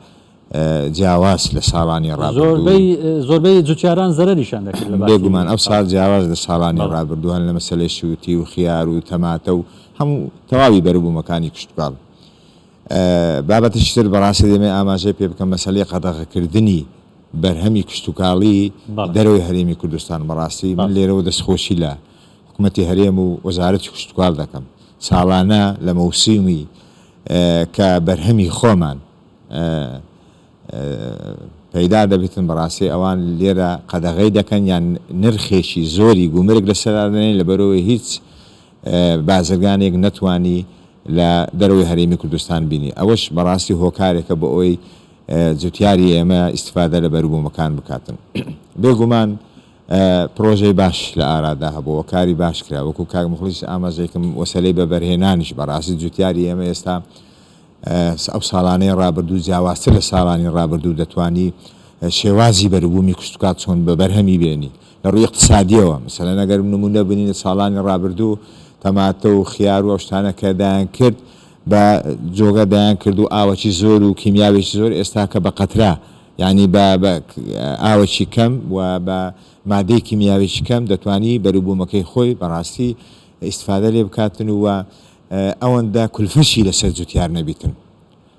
جیاواز لە ساڵانی ڕابردوو. زۆربەی زۆربەی جوتیاران زەرەریشیان دەکرد لە باخی بێگومان ئەو ساڵ جیاواز لە ساڵانی بەڵێ. ڕابردوو هەن لە مەسەلەی شووتی و خیار و تەماتە و هەموو تەواوی بەروبوومەکانی کشتوکاڵ. بابەتێکی تر بەڕاستی دەمەوێت ئاماژەی پێ بکەم مەسەلەی قەدەغەکردنی بەرهەمی کشتوکاڵی بەڵێ. دەرەوەی هەرێمی کوردستان بەڕاستی من بەڵێ. لێرەوە دەستخۆشی لە حکومەتی هەرێم و وەزارەتی کشتوکاڵ دەکەم ساڵانە لە مەوسیمی کە بەرهەمی خۆمان پەیدا دەبێتن بەڕاستی ئەوان لێرە قەدەغەی دەکەن یان نرخێکی زۆری گومرگ لەسەر دادەنێن لەبەرئەوەی هیچ بازرگانێک نەتوانی لە دەرەوەی هەرێمی کوردستان بینی ئەوەش بەڕاستی هۆکارێکە بۆ ئەوەی جوتیاری ئێمە ئیستفادە لە بەروبوومەکان بکاتن بێگومان پرۆژەی باش لە ئارادا هەبوو کاری باش کرا وەکو کاک مخلیس ئاماژەیەکم وەسەلەی بەبەرهێنانیش بەڕاستی جوتیاری ئێمە ئێستا ئەو ساڵانەی ڕابردوو جیاوازتر لە ساڵانی ڕابردوو دەتوانی شێوازی بەروبوومی کشتوکاڵ چۆن بە بەرهەمی بێنی لە ڕووی ئیقتسادیەوە مەسەلەن ئەگەر نموونە بنین لە ساڵانی ڕابردوو تەماتە و خیار و ئەو شتانە کە دایان کرد بە جۆگە دایان کرد و ئاوەکی زۆر و کیمیاوێکی زۆر ئێستا کە بە قەترە یانی بە بە ئاوەکی کەم و بە مادەی کیمیاوێکی کەم دەتوانی بەروبوومەکەی خۆی بەڕاستی ئیستفادە لێ بکاتن و ئەوەندە کولفەشی لەسەر جوتیار نەبیتن.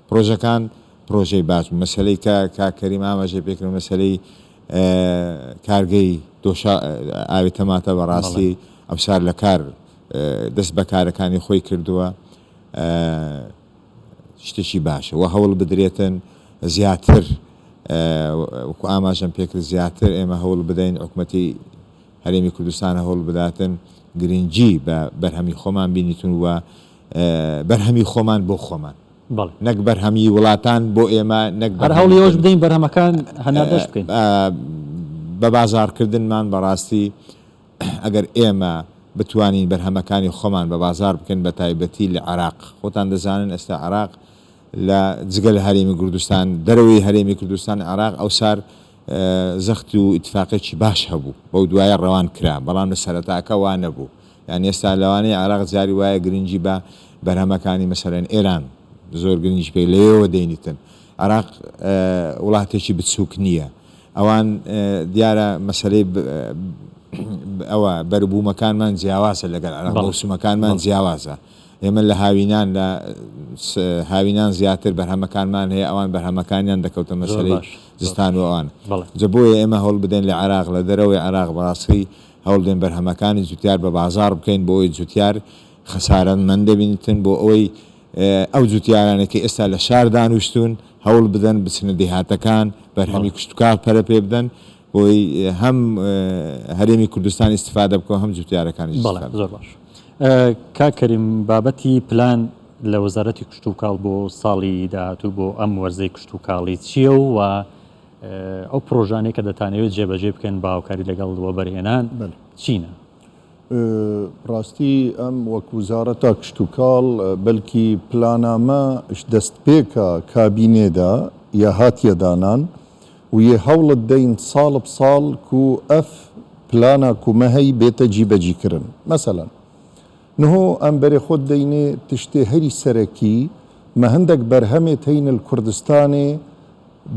پرۆژەکان پرۆژەی باش بوو. مەسەلەی کە کاک کەریم ئاماژەی پێکرد مەسەلەی کارگەی دۆشا ئاوی تەماتە بەڕاستی ئەوسار لە کار دەست بە کارەکانی خۆی کردووە شتێکی باشە و هەوڵ بدرێتن زیاتر وەکو ئاماژەم پێکرد زیاتر ئێمە هەوڵ بدەین حکومەتی هەرێمی کوردستان هەوڵ بداتن گرنگی بە بەرهەمی خۆمان بینیتن و بەرهەمی خۆمان بۆ خۆمان بەڵێ. نەک بەرهەمی وڵاتان بۆ ئێمە نەک هەر بەرهەمی هەوڵی ئەوەش بدەین بەرهەمەکان هەناردەش بکەین. بە بازاڕکردنمان بەڕاستی ئەگەر ئێمە بتوانین بەرهەمەکانی خۆمان بە بازاڕ بکەین بە تایبەتی لە عێراق خۆتان دەزانن ئێستا عێراق لە جگە لە هەرێمی کوردستان دەرەوەی هەرێمی کوردستان عێراق ئەوسار زەخت و ئیتفاقێکی باش هەبوو بەو دوایە ڕەوان کرا بەڵام لە سەرەتاکە وا نەبوو یان ئێستا لەوانەیە عێراق جاری وایە گرنگی بە بەرهەمەکانی مەسەلەن ئێران زۆر گرنگی پێ لەوێوە دەینیتن عێراق وڵاتێکی بچووک نییە ئەوان دیارە مەسەلەی ئەوە بەروبوومەکانمان جیاوازە لەگەڵ عێراق مەوسومەکانمان جیاوازە ئێمە لە هاوینان لە هاوینان زیاتر بەرهەمەکانمان هەیە ئەوان بەرهەمەکانیان دەکەوتە مەسەلەی زستان و ئەوان جا بۆیە ئێمە هەوڵ بدەین لە عێراق لە دەرەوەی عێراق بەڕاستی هەوڵ بدەین بەرهەمەکانی جوتیار بە بازاڕ بکەین بۆ ئەوەی جوتیار خەسارەتمەند دەبینتن بۆ ئەوەی ئەو جوتیارانەی کە ئێستا لە شار دانوشتوون هەوڵ بدەن بچنە دێهاتەکان بەرهەمی کشتوکاڵ پەرە پێ بدەن بۆی هەم هەرێمی کوردستان ئیستفادە بکە و هەم جوتیارەکانیش بەڵێ ئیستفادە زۆر باش کاک کەریم بابەتی پلان لە وەزارەتی کشتوکاڵ بۆ ساڵی داهاتوو بۆ ئەم وەرزەی کشتوکاڵی چییە و ئەو پرۆژانەی کە دەتانەوێت جێبەجێ بکەن بە هاوکاری لەگەڵ وەبەرهێنان چینە؟ ڕاستی ئەم وەک وزارەتا کشتوکاڵ بەلکی پلانامە ژ دەستپێکا کابینێدا یا هاتیە دانان و یێ هەوڵت دەین ساڵ ب ساڵ کو ئەف پلانا کو مە هەی بێتە جیبەجی کرن. مەسەلەن نهۆ ئەم بەرێ خۆت دەینێ تشتێ هەری سەرەکی مە هندەک بەرهەمێت هەین ل کوردستانێ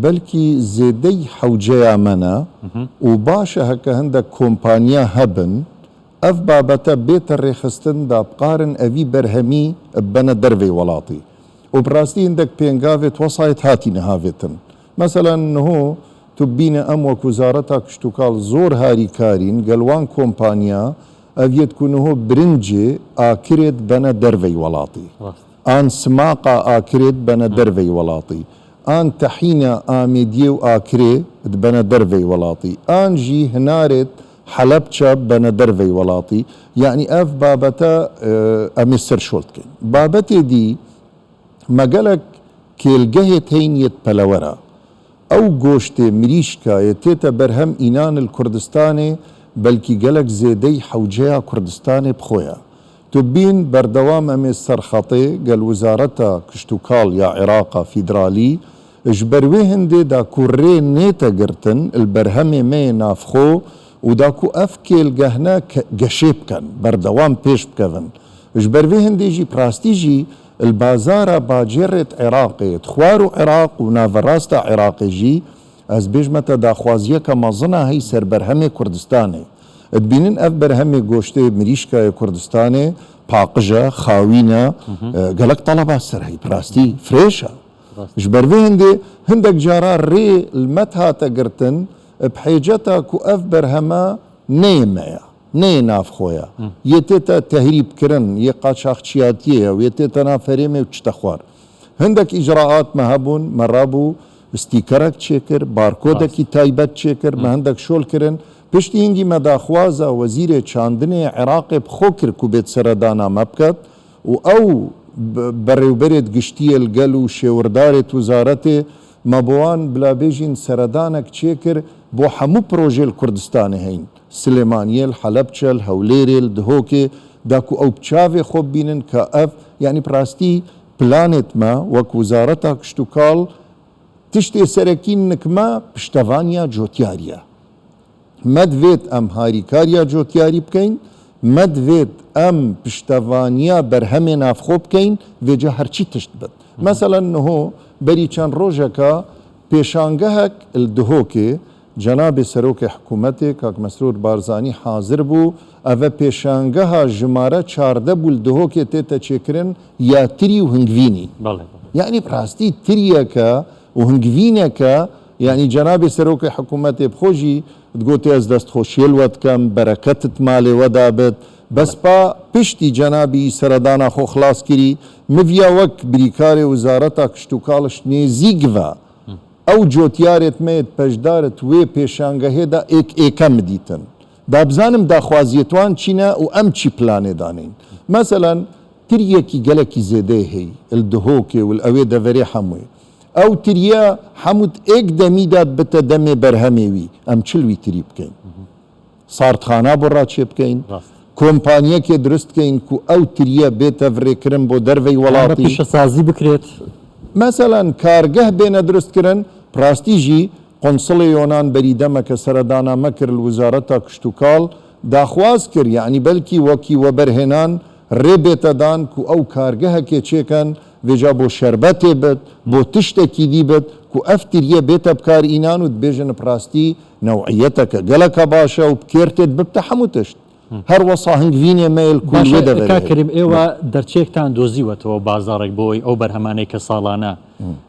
بەلکی زێدەی حەوجەیا مەنە و باشە هەکە هندەک کۆمپانیا هەبن ئەڤ بابەتە بێتە رێخستن دا بقارن ئەڤی بەرهەمی ببەنە دەرڤەی وەڵاتی و بڕاستی هندەک پێنگاڤێت وەسایت هاتینە هاڤێتن مەسەلەن نهۆ تو ببینە ئەم وەک وزارەتا کشتوکاڵ زۆر هاریکارین گەل وان کۆمپانیا ئەڤیەت کو نهۆ برنجێ ئاکرێت بەنە دەرڤەی وەڵاتی ئان سماقا ئاکرێت بەنە دەرڤەی وەڵاتی ئان تەحینا ئامێدیێ و ئاکرێ دبەنە دەرڤەی وەڵاتی ئان ژی هنارێت حەلەبچە بەنە دەرڤەی وەڵاتی یەعنی ئەڤ بابەتە ئەمێ سەر شۆل دکەین بابەتێ دی مە گەلەک کێلگەهێت هەین یەت پەلەوەرە ئەو گۆشتێ مریشکا یە تێتە بەرهەم ئینان ال کوردستانێ بەلکی گەلەک زێدەی حەوجەیا کوردستانێ بخۆیە تو بین بەردەوام ئەمێ سەر خەتێ گەل وزارەتا کشتوکاڵ یا عێراقا فیدرالی ژ بەر وێ هندێ دا کو رێ نێتە گرتن ال بەرهەمێ مەیێ نافخۆ و دا کو ئەف کێلگەهنە گەشێ بکەن بەردەوام پێش بکەڤن ژ بەر وێ هندێ ژی پراستی ژی ال بازارا باجێڕێت عێراقێ خوار و عێراق و ناڤەڕاستا عێراقێ ژی ئەز بێژمە تە داخوازیەکە مەزنا هەی سەر بەرهەمێ کوردستانێ. دبینن ئەڤ بەرهەمێ گۆشتێ مریشکاێ کوردستانێ پاقژە، خاوینە، گەلەک تەڵەبا سەر هەی پراستی فرێشە. ژ بەر ڤێ هندێ هندەک جارا رێ لمەت هاتە گرتن بحێجەتا کو ئەڤ بەرهەمە نەیێ مەیە. نەیێ ناڤ خۆیە. یێ تێتە تەهریب کرن، یێ قاچاخچیاتیێە و یێ تێتە ناڤ هەرێمێ و چتە خوار. هندەک ئیجرائات مە هەبوون، مە رابوو ستیکەرەک چێ کرد، بارکۆدەکی تایبەت چێ کرد، مە هندەک شۆل کرن. پشتی هنگی مە داخوازا وەزیرێ چاندنێ عێراقێ بخۆ کرد کو بێت سەرەدانا مە بکەت و ئەو بەڕێوبەرێت گشتیێل گەل و شێوردارێت وزارەتێ مە بۆوان بلا بێژین سەرەدانەک چێ کرد بۆ حەموو پرۆژێل کوردستانێ هەین سلێمانیێل، حەلەبچەل، هەولێرێل، دهۆکێ داکو ئەو بچاڤێ خۆ ببینن کە ئەڤ یانی پراستی پلانێت مە وەک وزارەتا کشتوکاڵ تشتێ سەرەکی نکمە پشتەڤانیا جۆتیاریە. مەدڤێت ئەم هاریکاریا جۆتیاری بکەین، مەدڤێت ئەم پشتەڤانیا بەرهەمێ ناڤخۆ بکەین، ڤێجا هەرچی تشت بت. مەسەلەن نهۆ بەری چەند ڕۆژەکا پێشانگەهەک ال دهۆکێ جەنابێ سەرۆکێ حکوومەتێ کاک مەسرور بارزانی حازر بوو، ئەڤە پێشانگەها ژمارە 14 بوو ل دهۆکێ تێتە چێکرن یا تری و هنگڤینی. یەعنی بڕاستی تریەکە و هنگڤینەکە یەعنی جەنابێ سەرۆکێ حکوومەتێ بخۆ ژی دگۆتێ ئەز دەستخۆشیێ ل وە دکەم، بەرەکەتت مالێ وە دابت، بەس پا پشتی جەنابی ئی سەرەدانا خۆ خلاس کری، مڤیا وەک بریکارێ وزارەتا کشتوکاڵش نێزیک ڤە ئەو جۆتیارێت مەیەت پەشدارت وێ پێشانگەهێدا ئێک ئێکە مدیتن دا بزانم داخوازیەتوان چینە و ئەم چی پلانێ دانین مەسەلەن تریەکی گەلەکی زێدەێ هەی ال دهۆکێ و ال ئەوێ دەڤەرێ حەموێ ئەو تریە حەموت ئێک دەمیدات بتە دەمێ بەرهەمێ وی ئەم چل وی تری بکەین. ساردخانە بۆ ڕا چێ بکەین، کۆمپانیەکێ دروست کەین کو ئەو تریە بێتە ڤرێ کرن بۆ دەرڤەی بە وەڵاتی. پیشەسازی بکرێت. مەسەلەن کارگەه بێنە دروست کرن، پراستی ژی قونسڵێ یۆنان بەری دەمەکە سەرەدانا مە کر ل وزارەتا کشتوکاڵ داخواز کر یەعنی بەلکی وەکی وەبەرهێنان رێ بێتە دان کو ئەو کارگەهەکێ چێ کەن ڤێجا بۆ شەربەتێ بت بۆ تشتەکی دی بت کو ئەف تریە بێتە بکار ئینان و دبێژن پراستی نەوعیەتەکە گەلەکە باشە و بکێرتێت ببتە حەموو تشت هەر وەسا هنگڤینێ مەیل کو باشە لوێ دەڤەرێ کاک هەی. کەریم ئێوە دەرچەیەکتان دۆزیوەتەوە بازاڕێک بۆ ئەوەی ئەو بەرهەمانەی کە ساڵانە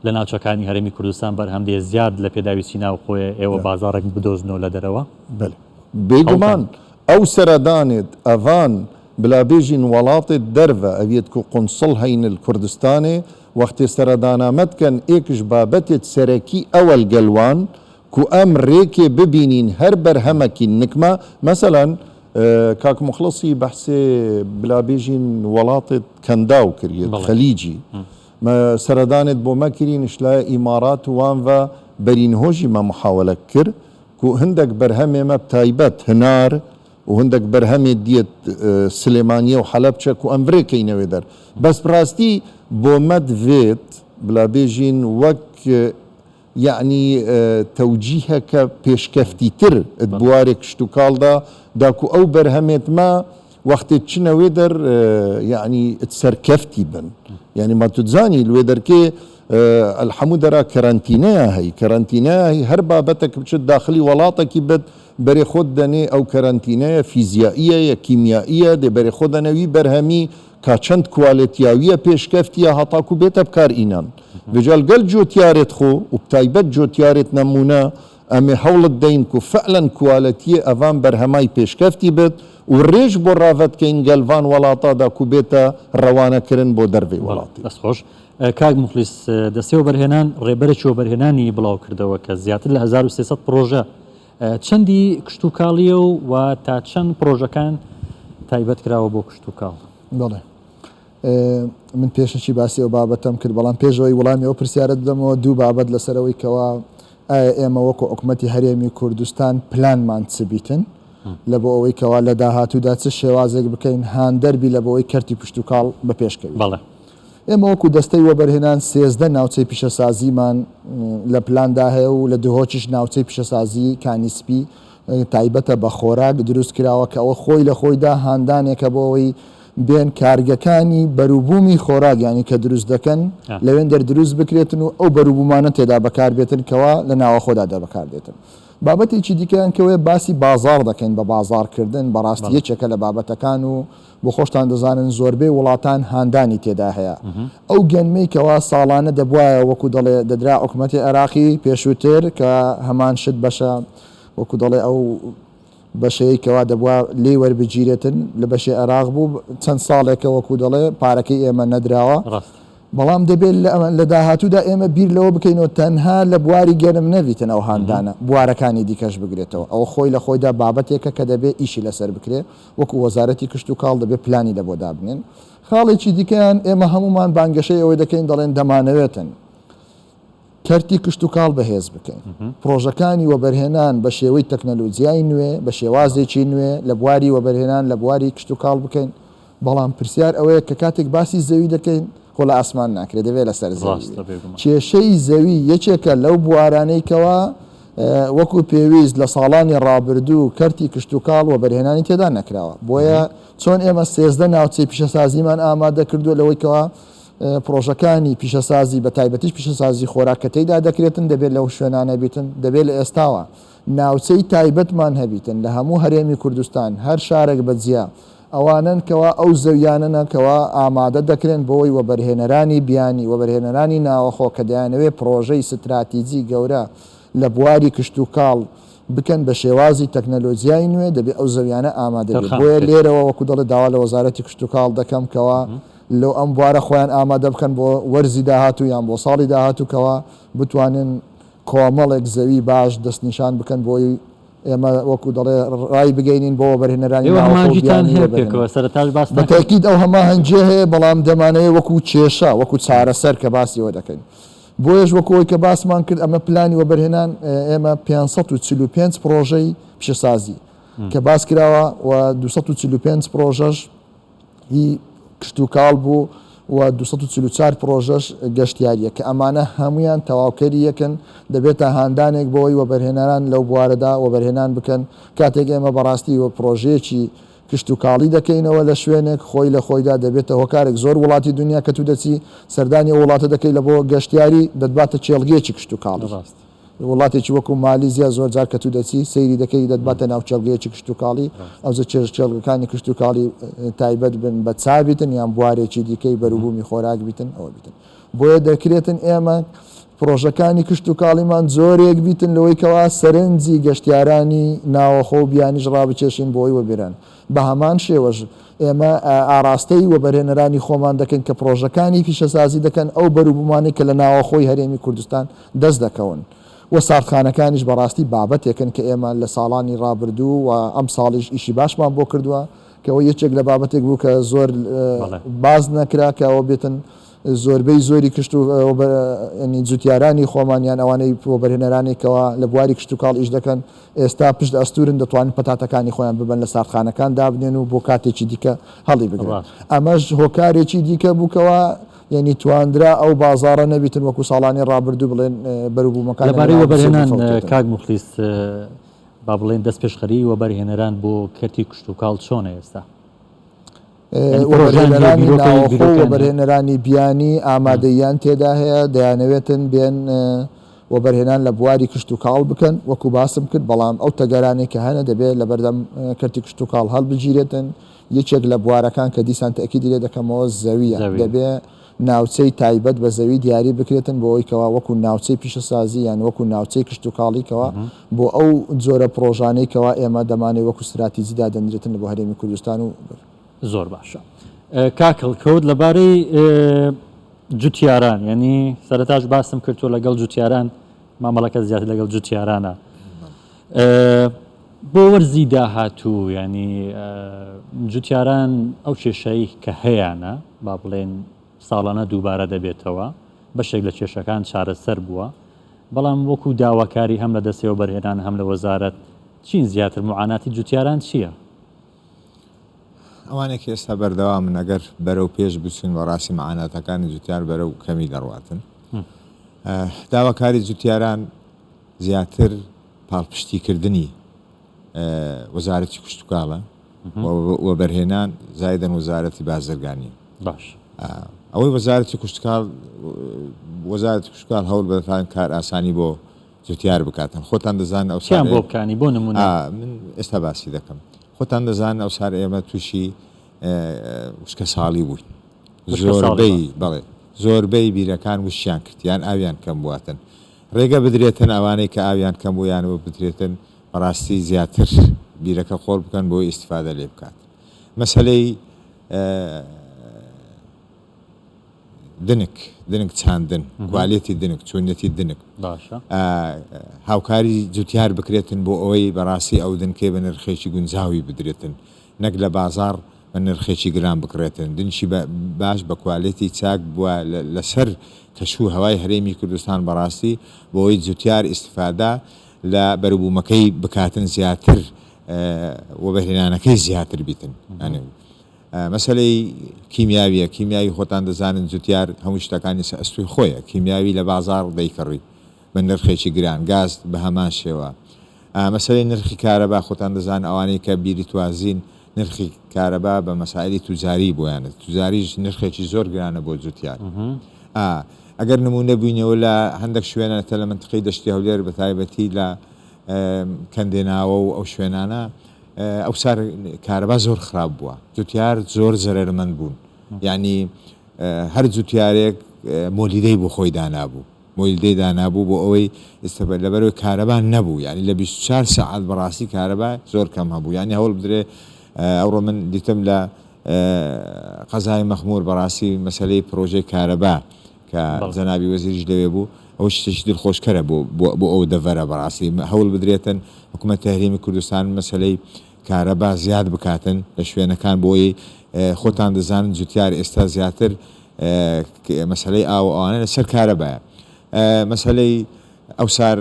لە ناوچەکانی هەرێمی کوردستان بەرهەم دێ زیاد لە پێداویستی ناوخۆیە ئێوە بازاڕێک بدۆزنەوە لە دەرەوە؟ بەلێ بێگومان ئەو سەرەدانێت ئەڤان بلا بێژین وەڵاتێت دەرڤە ئەویەت کو قونسڵ هەین ال کوردستانێ وەختێ سەرەدانامە دکەن ئێکش بابەتێت سەرەکی ئەوەل گەل وان کو ئەم رێکێ ببینین هەر بەرهەمەکی نکمە مەسەلەن کاک موخڵسی بەحسێ بلا بێژین وەڵاتێت کەنداو کریەت خەلیجی مە سەرەدانێت بۆ مە کرین شلایە ئیمارات وان ڤە بەرینهۆژی مە محاوەلە کر کو هندەک بەرهەمێ مە بتایبەت هنار. و هندەک بەرهەمێ دیەت سلێمانیە و حەلەبچە کو ئەم ڤرێ کەینە وێ دەر. بەس بڕاستی بۆ مە دڤێت بلا بێژین وەک یەعنی تەوجیهەکە پێشکەفتیتر ت بوارێ کشتوکاڵدا داکو ئەو بەرهەمێت مە وەختێ چنە وێ دەر یەعنی ت سەرکەفتی بن یەعنی ما تو دزانی لوێ دەرکێ ئەلحەموو دەرا کەرەنتینەیا هەی کەرەنتینەیا هەی هەر بابەتەک بچت داخلی وەڵاتەکی بت بەرێ خۆت دەنێ ئەو کەرەنتینەیە فیزیائیە یە کیمیائیە دێ بەرێ خۆ دەنە وی بەرهەمی کا چەند کوالێتیاویە پێشکەفتیە هەتاکو بێتە بکار ئینان ڤێجا لگەل جۆتیارێت خۆ و بتایبەت جۆتیارێت نەمونە ئەمێ هەوڵت دەین کو فعلەن کوالەتیێ ئەڤان بەرهەمای پێشکەفتی بت و رێژ بۆ راڤەت کەین گەل ڤان وەڵاتا دا کو بێتە رەوانە کرن بۆ دەرڤەی بەڵێ وەڵاتی. دەست خۆش. کاک موخلیس، دەستەی وەبەرهێنان ڕێبەرێکی وەبەرهێنانی بڵاوکردەوە کە زیاتر لە 1300 پڕۆژە چەندی کشتوکاڵییە و تا چەند پڕۆژەکان تایبەت کراوە بۆ کشتوکاڵ؟ بەڵێ من پێشەکی باسی ئەو بابەتەم کرد، بەڵام پێش ئەوەی وڵامی ئەو پرسیارەت بدەمەوە دوو بابەت لەسەر ئەوەی کەوا ئایا ئێمە وەکو حکومەتی هەرێمی کوردستان پلانمان چ بیتن لە بۆ ئەوەی کەوا لە داهاتوودا چ شێوازێک بکەین هاندەر بی لە بۆ ئەوەی کەرتی کشتوکاڵ بەپێش کەویت. بەڵێ. ئێمە وەکو دەستەی وەبەرهێنان 13 ناوچەی پیشەسازیمان لە پلاندا هەیە و لە دهۆکیش ناوچەی پیشەسازی کانی سپی تایبەتە بە خۆراک دروست کراوە کە ئەوە خۆی لە خۆیدا هاندانێکە بۆ ئەوەی بێن کارگەکانی بەروبوومی خۆراک یانی کە دروست دەکەن لەوێندەر دروست بکرێتن و ئەو بەروبوومانە تێدا بەکاربێتن کەوا لە ناوەخۆدا دەبەکاردێتن. بابەتێکی دیکەیان کەوەیە باسی بازاڕ دەکەین بە بازاڕکردن بەڕاستی یەکێکە لە بابەتەکان و بۆ خۆشتان دەزانن زۆربەی وڵاتان هاندانی تێدا هەیە. ئەو گەنمەی کەوا ساڵانە دەبوایە وەکو دەڵێ دەدرا حکومەتی عێراقی پێشووتر کە هەمان شت بەشە وەکو دەڵێ ئەو بەشەی کەوا دەبوا لێی وەربگیرێتن لە بەشی عێراق بوو چەند ساڵێکە وەکو دەڵێ پارەکەی ئێمە نەدراوە. بەڵام دەبێت لە داهاتوودا ئێمە بیر لەوە بکەینەوە تەنها لە بواری گەرم نەبیتن ئەو هاندانە بوارەکانی دیکەش بگرێتەوە ئەوە خۆی لە خۆیدا بابەتێکە کە دەبێت ئیشی لەسەر بکرێت وەکو وەزارەتی کشتوکاڵ دەبێت پلانی لە بۆ دابنێن. خاڵێکی دیکەیان ئێمە هەموومان بانگەشەی ئەوەی دەکەین دەڵێن دەمانەوێتن کەرتی کشتوکاڵ بەهێز بکەین پڕۆژەکانی وەبەرهێنان بە شێوەی تەکنەلۆجیای نوێ بە شێوازێکی نوێ لە بواری وەبەرهێنان لە بواری کشتوکاڵ بکەین بەڵام پرسیار ئەوەیە کە کاتێک باسی زەوی دەکەین خۆ لە ئاسمان ناکرێت دەبێت لەسەر زەوی ڕاستە بێت. بێگومان. کێشەی زەوی یەکێکە لەو بوارانەی کەوا وەکو پێویست لە ساڵانی ڕابردوو کەرتی کشتوکاڵ وەبەرهێنانی تێدا نەکراوە بۆیە چۆن ئێمە 13 ناوچەی پیشەسازیمان ئامادە کردووە لەوەی کەوا پڕۆژەکانی پیشەسازی بە تایبەتیش پیشەسازی خۆراک کە تێیدا دەکرێتن دەبێت لەو شوێنانە بیتن دەبێت لە ئێستاوە ناوچەی تایبەتمان هەبیتن لە هەموو هەرێمی کوردستان هەر شارێک بە جیا ئەوانەن کەوا ئەو زەویانەنە کەوا ئامادە دەکرێن بۆی وەبەرهێنەرانی بیانی وەبەرهێنەرانی ناوەخۆ کە دەیانەوێت پڕۆژەی ستراتیجی گەورە لە بواری کشتوکاڵ بکەن بە شێوازی تەکنەلۆجیای نوێ دەبێ ئەو زەویانە ئامادە بێت تەرخان بۆیە بکرێت. لێرەوە وەکو دەڵێ داوا لە وەزارەتی کشتوکاڵ دەکەم کەوا لۆ ئەم بوارە خۆیان ئامادە بکەن بۆ وەرزی داهاتوو یان بۆ ساڵی داهاتوو کەوا بتوانن کۆمەڵێک زەوی باش دەستنیشان بکەن بۆی ئێمە وەکو دەڵێ ڕای بگەینین بۆ وەبەرهێنەرانی ئێوە ناوەخۆ و هەماهەنگیتان بیانی هەیە وەبەرهێنەر. پێکەوە سەرەتاش باستان بە کرد. تەئکید ئەو هەماهەنگیە هەیە بەڵام دەمانەوێ وەکو کێشە وەکو چارەسەر کە باسی ئەوە دەکەین بۆیەش وەکو ئەوەی کە باسمان کرد ئەمە پلانی وەبەرهێنان ئێمە 545 پڕۆژەی پیشەسازی کە باس کراوە و 245 پڕۆژەش هی کشتوکاڵ بوو و 244 پڕۆژەش گەشتیارییە کە ئەمانە هەموویان تەواوکەری یەکن، دەبێتە هاندانێک بۆی وەبەرهێنەران لەو بوارەدا وەبەرهێنان بکەن، کاتێک ئێمە بەڕاستی پڕۆژەیەکی کشتوکاڵی دەکەینەوە لە شوێنێک خۆی لە خۆیدا دەبێتە هۆکارێک زۆر وڵاتی دونیا کە تو دەچی سەردانی ئەو وڵاتە دەکەی لە بۆ گەشتیاری دەتباتە کێڵگەیەکی کشتوکاڵی. وڵاتێکی وەکو مالیزیا زۆر جار کە تو دەچی سەیری دەکەی دەتباتە ناو کێڵگەیەکی کشتوکاڵی ئەوجە چێژ کێڵگەکانی کشتوکاڵی تایبەت بن بە چا بیتن یان بوارێکی دیکەی بەروبوومی خۆراک بیتن ئەوە بیتن بۆیە دەکرێتن ئێمە پڕۆژەکانی کشتوکاڵیمان جۆرێک بیتن لەوەی کەوا سەرنجی گەشتیارانی ناوەخۆ و بیانیش ڕابکێشین بۆی وەبیران بە هەمان شێوەش ئێمە ئاراستەی وەبەرهێنەرانی خۆمان دەکەین کە پڕۆژەکانی پیشەسازی دەکەن ئەو بەروبوومانەی کە لە ناوەخۆی هەرێمی کوردستان دەست دەکەون و ساردخانەکانیش بەڕاستی بابەتێکن کە ئێمە لە ساڵانی ڕابردوو و ئەمساڵیش ئیشی باشمان بۆ کردووە کە ئەوە یەکێک لە بابەتێک بوو کە زۆر باس نەکرا کە ئەوە بێتن. زۆربەی زۆری کشت و یانی جوتیارانی خۆمان یان ئەوانەی وەبەرهێنەرانێک کەوا لە بواری کشتوکاڵ ئیش دەکەن ئێستا پشت ئەستورن دەتوانن پەتاتەکانی خۆیان ببەن لە ساردخانەکان دابنێن و بۆ کاتێکی دیکە هەڵی بگرن ئەمەش هۆکارێکی دیکە بوو کەوا یانی تواندرا ئەو بازاڕە نەبیتن وەکو ساڵانی ڕابردوو بڵێن بەروبوومەکان لەبارەی وەبەرهێنان کاک موخلیس با بڵێن دەستپێشخەری وەبەرهێنەران بۆ کەرتی کشتوکاڵ چۆنە ئێستا؟ وەبەرهێنەرانی ناوەخۆ و وەبەرهێنەرانی بیانی ئامادەییان تێدا هەیە، دەیانەوێتن بێن وەبەرهێنان لە بواری کشتوکاڵ بکەن، وەکو باسم کرد، بەڵام ئەو تەگەرانەی کە هەنە دەبێت لەبەردەم کەرتی کشتوکاڵ هەڵبگیرێتن، یەکێک لە بوارەکان کە دیسان تەئکیدی لێ دەکەمەوە زەوییە، دەبێ ناوچەی تایبەت بە زەوی دیاری بکرێتن بۆ ئەوەی کەوا وەکو ناوچەی پیشەسازی یان وەکو ناوچەی کشتوکاڵی کەوا بۆ ئەو جۆرە پڕۆژانەی کەوا ئێمە دەمانەوێت وەکو ستراتیجی دادەنرێتن بۆ هەرێمی کوردستان و زۆر باشە کاک هەڵکەوت لەبارەی جوتیاران یعنی سەرەتاش باسم کرد تۆ لەگەڵ جوتیاران مامەڵەکە زیاتر لەگەڵ جوتیارانە بۆ وەرزی داهاتوو ینی جوتیاران ئەو کێشەی کە هەیانە با بڵێن ساڵانە دووبارە دەبێتەوە بەشێک لە کێشەکان چارەسەر بووە بەڵام وەکو داواکاری هەم لە دەستەوە بەرهێنان هەم لە وەزارەت چین زیاتر معاناتی جوتیاران چییە؟ ئەوانەی کە ئێستا بەردەوامن ئەگەر بەرەو پێش بچن بەڕاستی معاناتەکانی جوتیار بەرەو کەمی دەڕواتن داواکاری جوتیاران زیاتر پاڵپشتیکردنی وەزارەتی کشتتوکاڵە وەبەرهێنان زایدەن وەزارەتی بازرگانی باش ئەوەی وەزارەتی کشتتوکاڵ وەزارەتی کشتتوکاڵ هەوڵ بدەتان کار ئاسانی بۆ جوتیار بکاتن خۆتان دەزان ئەو چیان بۆ بکانی بۆ نمونە من ئێستا باسی دەکەم خۆتان دەزان ئەو سار ئێمە تووشی وشکە ساڵی بووین زۆربەی بەڵێ زۆربەی بیرەکان وشیان کرد یان ئاویان کەم بواتن ڕێگە بدرێتن ئەوانەی کە ئاویان کەم بوو یان بدرێتن بەڕاستی زیاتر بیرەکە قۆڵ بکەن بۆی ئیستفادە لێ بکات مەسەلەی دنک دنک چاندن کوالێتی دنک چۆنیەتی دنک باشە هاوکاری جوتیار بکرێتن بۆ ئەوەی بەڕاستی ئەو دنکەی بە نرخێکی گونجاوی بدرێتن نەک لە بازاڕ بە نرخێکی گران بکڕێتن دنکی باش بە کوالێتی چاک بووە لەسەر کەش و هەوای هەرێمی کوردستان بەڕاستی بۆ ئەوەی جوتیار ئیستفادە لە بەروبوومەکەی بکاتن زیاتر وەبەرهێنانەکەی زیاتر بیتن مەسەلەی کیمیاویە کیمیاوی خۆتان دەزانن جوتیار هەموو شتەکانی سە ئەستۆی خۆیە کیمیاوی لە بازاڕ دەیکڕی بە نرخێکی گران گاز بە هەمان شێوە مەسەلەی نرخی کارەبا خۆتان دەزانن ئەوانەی کە بیری توازین نرخی کارەبا بە مەسائلی توجاری بۆیانە توجاریش نرخێکی زۆر گرانە بۆ جوتیار ئەگەر نمونە بووینەوە لە هەندێک شوێنە تە لە منتقەی دەشتی هەولێر بە تایبەتی لە کەندێناوە و ئەو شوێنانە ئەوسار کارەبا زۆر خراپ بووە جوتیار زۆر زەرەرمەند بوون یعنی هەر جوتیارێک مۆلیدەی بۆ خۆی دانابوو مۆلیدەی دانابوو بۆ ئەوەی ئێستا لەبەرەوەی کارەبا نەبوو یعنی لە 24 سەعات بەڕاستی کارەبا زۆر کەم هەبوو یعنی هەوڵ بدرێ ئەوڕۆ من دیتم لە قەزای مەخمور بەڕاستی مەسەلەی پرۆژەی کارەبا کە جەنابی وەزیریش لەوێ بوو ئەوە شتێکی دڵخۆشکەرە بۆ بۆ ئەو دەڤەرە بەڕاستی هەوڵ بدرێتن حکوومەت هەرێمی کوردستان مەسەلەی کارەبا زیاد بکاتن لە شوێنەکان بۆی خۆتان دەزانن جوتیار ئێستا زیاتر مەسەلەی ئاو ئەوانە لەسەر کارەبایە مەسەلەی ئەوسار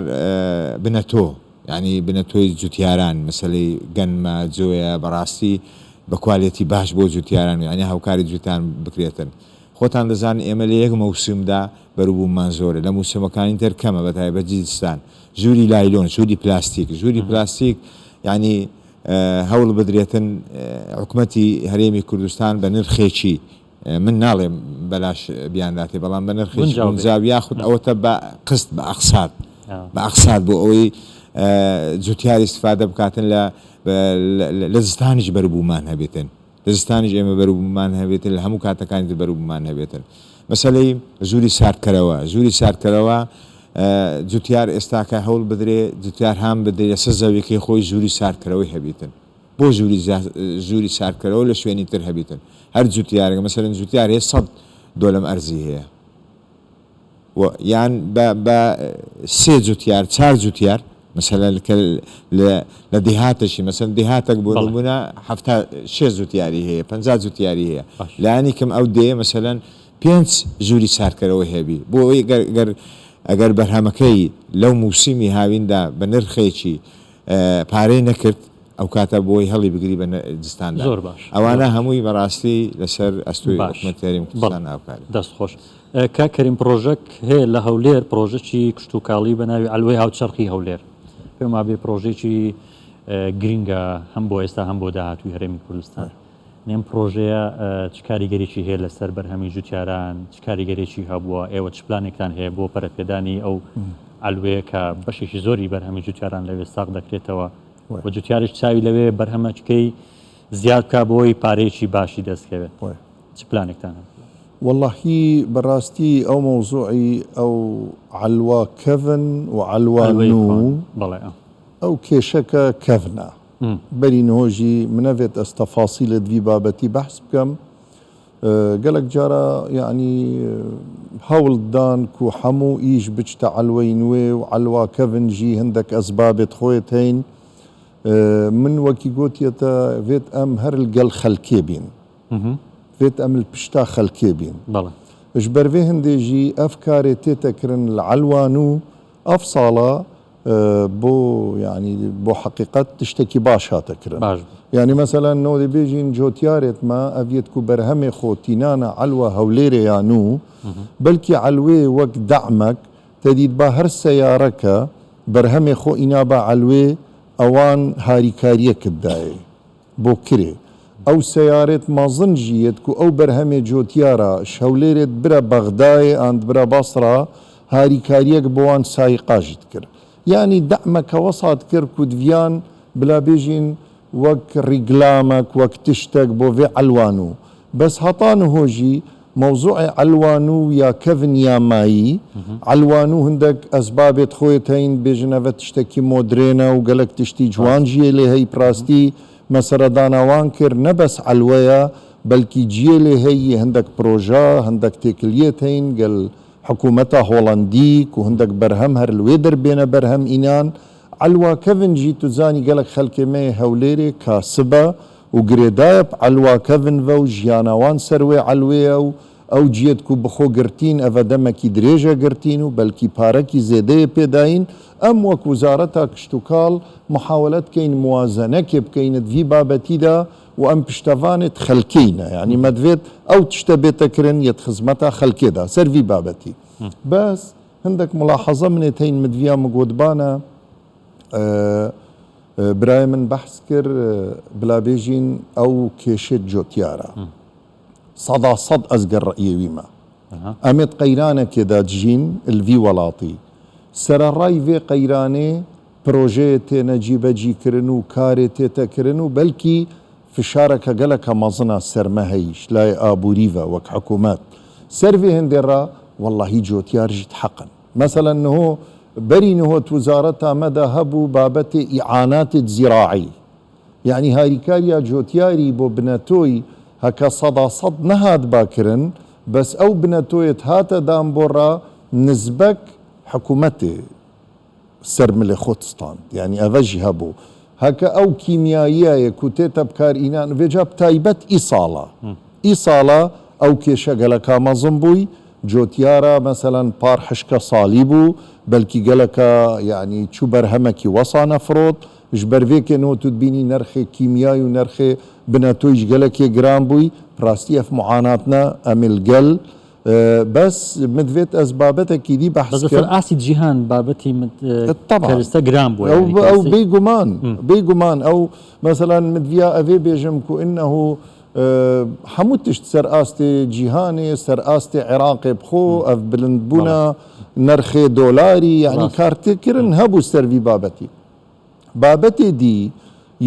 بنەتۆ یانی بنەتۆی جوتیاران مەسەلەی گەنمە جۆیە بەڕاستی بە کوالێتی باش بۆ جوتیاران یانی هاوکاری جوتان بکرێتن خۆتان دەزانن ئێمە لە یەک مەوسمدا بەروبووممان زۆرە لە موسمەکانی تر کەمە بە تایبەت زستان ژووری لایلۆن ژووری پلاستیک ژووری پلاستیک یانی هەوڵ بدرێتن حکومەتی هەرێمی کوردستان بە نرخێکی من ناڵێم بەلاش بیانداتێ بەڵام بە نرخێکی گونجاو یاخود ئەوەتە بە قست بە ئەقسات بە ئەقسات بۆ ئەوەی جوتیار ئیستفادە بکاتن لە لە زستانیش بەروبوومان هەبێتن لە زستانیش ئێمە بەروبوومان هەبێتن لە هەموو کاتەکانی تر بەروبوومان هەبێتن مەسەلەی ژووری ساردکەرەوە ژووری ساردکەرەوە جوتیار ئێستاکە هەوڵ بدرێ جوتیار هان بدرێ لەسەر زەویەکەی خۆی ژووری ساردکەرەوەی هەبیتن بۆ ژووری ژووری ساردکەرەوە لە شوێنی تر هەبیتن هەر جوتیارێک مەسەلەن جوتیار هەیە سەد دۆلم ئەرزی هەیە و یان بە بە سێ جوتیار چار جوتیار مەسەلەن کە لە لە دێهاتەشی مەسەلەن دێهاتەک بۆ نموونە حەفتا شێست جوتیاری هەیە پەنجا جوتیاری هەیە لایەنی کەم ئەو دێیە مەسەلەن. پێنچ ژووری ساردکەرەوەی هەبی بۆ ئەوەی گەر گەر ئەگەر بەرهەمەکەی لەو موسیمی هاویندا بە نرخێکی پارەی نەکرد ئەوکاتە بۆی هەڵی بگری بە زستاندا زۆر باش ئەوانە هەمووی بەڕاستی لەسەر ئەستۆی باش حکومەتی هەرێمی بەڵێ کوردستان هاوکاری. دەست خۆش. کاک کەریم پڕۆژەک هەیە لە هەولێر پڕۆژەکی کشتوکاڵی بە ناوی عەلوەی هاوچەرخی هەولێر پێم وابێ پڕۆژەیەکی گرینگە هەم بۆ ئێستا هەم بۆ داهاتووی هەرێمی کوردستان. ئەم پڕۆژەیە چ کاریگەریی هەیە لەسەر بەرهەمی جوتیاران، چ کاریگەریی هەبووە، ئێوە چ پلانێکتان هەیە بۆ پەرەپێدانی ئەو عەلوەیە کە بەشێکی زۆری بەرهەمی جوتیاران لەوێ ساغ دەکرێتەوە و جوتیاریش چاوی لەوێ بەرهەمەکەی زیاد بکا بۆی پارەیەکی باشی دەست کەوێت؟ چ پلانێکتان هەیە؟ وەڵاهی بەڕاستی ئەو مەوزوعی ئەو عەلوە کەڤن و عەلوە نوو ئەو کێشەکە کەڤنە بەری نهۆژی منەڤێت ئەز تەفاسیلت ڤی بابەتی بەحس بکەم گەلەک جارا یەعنی هەوڵ دان کو حەموو ئیش بچتە عەلوەی نوێ و عەلوا کەڤن ژی هندەک ئەسبابێت خۆێت هەین من وەکی گۆتیەتە ڤێت ئەم هەر لگەل خەلکێ بین ڤێت ئەم لپشتا خەلکێ بین ژبەر ڤێ هندێ ژی ئەڤ کارێ تێتە کرن لعەلوا نوو ئەڤ ساڵە بۆ یانی بۆ حەقیقەت تشتەکی باش هاتە کرن باش بوو. یانی مەسەلەن نۆ دێ بێژین جۆتیارێت مە ئەڤیەت کو بەرهەمێ خۆ تینانە عەلوە هەولێرێ یا نوو بەلکی عەلوێ وەک دەعمەک تەدیت با هەر سەیارەکە بەرهەمێ خۆ ئینابا عەلوێ ئەوان هاریکاریەکت دایێ. بۆ کرێ ئەو سەیارێت مەزن ژی یەت کو ئەو بەرهەمێ جۆتیارا ش هەولێرێت برە بەغدایێ ئاند برە بەسرا هاریکاریەک بۆ وان سایقاژت کرد یانی دەعمەکە وەسات کرد کو دڤیان بلا بێژین وەک ڕیگلامەک وەک تشتەک بۆ ڤێ عەلوانو بەس هەتا نهۆ ژی مەوزوعێ عەلوانو یا کەڤن یا مایی عەلوانو هندەک ئەسبابێت خۆێت هەین بێژن ئەڤە تشتەکی مۆدرێنە و گەلەک تشتی جوان ژیێ لێ هەی پراستی مەسەرە دانا وان کرد نە بەس عەلوەیە بەلکی جیێ لێ هەی یێ هندەک پرۆژە هندەک تێکلیێت هەین گەل حکوومەتا هۆڵەندی کو هندەک بەرهەم هەر لوێ دەر بێنە بەرهەم ئینان عەلوا کەڤن ژی تو زانی گەلەک خەلکێ مەیێ هەولێرێ کاسبە و گرێدایە پ عەلوا کەڤن ڤە و ژیانا وان سەر وێ عەلوێیە و ئەو جیەت کو بخۆ گرتین ئەڤە دەمەکی درێژە گرتین و بەلکی پارەکی زێدەیێ پێ دایین ئەم وەک وزارەتا کشتوکاڵ محاوەلە دکەین موازەنەکێ بکەینت ڤی بابەتیدا و ئەم پشتەڤانێت خەلکێینە یانی مەدڤێت ئەو تشتە بێتە کرن یەت خزمەتا خەلکێدا سەر ڤی بابەتی بەس هندەک ملاحەزە منێت هەین مدڤیا مگۆتبانە برای من بەحس کرد بلا بێژین ئەو کێشێت جۆتیارە سەدا سەد ئەزگەر ڕەئیەویمە ئەمێت قەیرانەکێدا دژین الڤی وەڵاتی سەرەڕای ڤێ قەیرانێ پرۆژەیە تێنە جیبەجی کرن و کارێ تێتە کرن و بەلکی فشارەکە گەلەکە مەزنە سەرمە هەیش لای ئابووریڤە وەک حکوومەت سەر ڤێ هندێ ڕا وەڵڵاهی جۆتیار ژیت حەقن مەسەلەن نهۆ بەری نهۆ توزارەتا مەدا هەبوو بابەتێ ئیعاناتێت زیراعی یەعنی هاریکاریا جۆتیاری بۆ بنەتۆی هەکە سەدا سەد نەهاتبا کرن بەس ئەو بنەتۆیەت هاتە دان بۆ ڕا نزبەک حکومەتێ سەر ملێ خۆت ستاند یانی ئەڤە ژی هەبوو هەکە ئەو کیمیاییایە کو تێتە بکار ئینان ڤێجا بتایبەت ئی ساڵە ئی ساڵە ئەو کێشە گەلەکا مەزن بووی جۆتیارا مەسەلەن پار حشکە سالی بوو بەلکی گەلەکا یانی چو بەرهەمەکی وەسا نەفرۆت ژبەر ڤێکێ نۆ تو دبینی نەرخێ کیمیای و نەرخێ بنەتۆیش گەلەکێ گران بووی پراستی ئەف معاناتنە ئەمیل گەل بەس مدڤێت ئەز بابەتەکی دی بەحس بەس لەسەر کەم. ئاستی جیهان بابەتی مد طبعا کەرستە گران بووە ئەو یانی ئەو کەرستەی بێ گومان بێ گومان ئەو مەسەلەن مدڤیا ئەڤێ بێژم کو ئنه هەموو تشت سەر ئاستێ جیهانێ سەر ئاستێ عێراقێ بخۆ ئەڤ بلند بەڵێ بوونە نرخێ دۆلاری یانی ڕاستە کارتێکردن هەبوو سەر ڤی بابەتی بابەتێ دی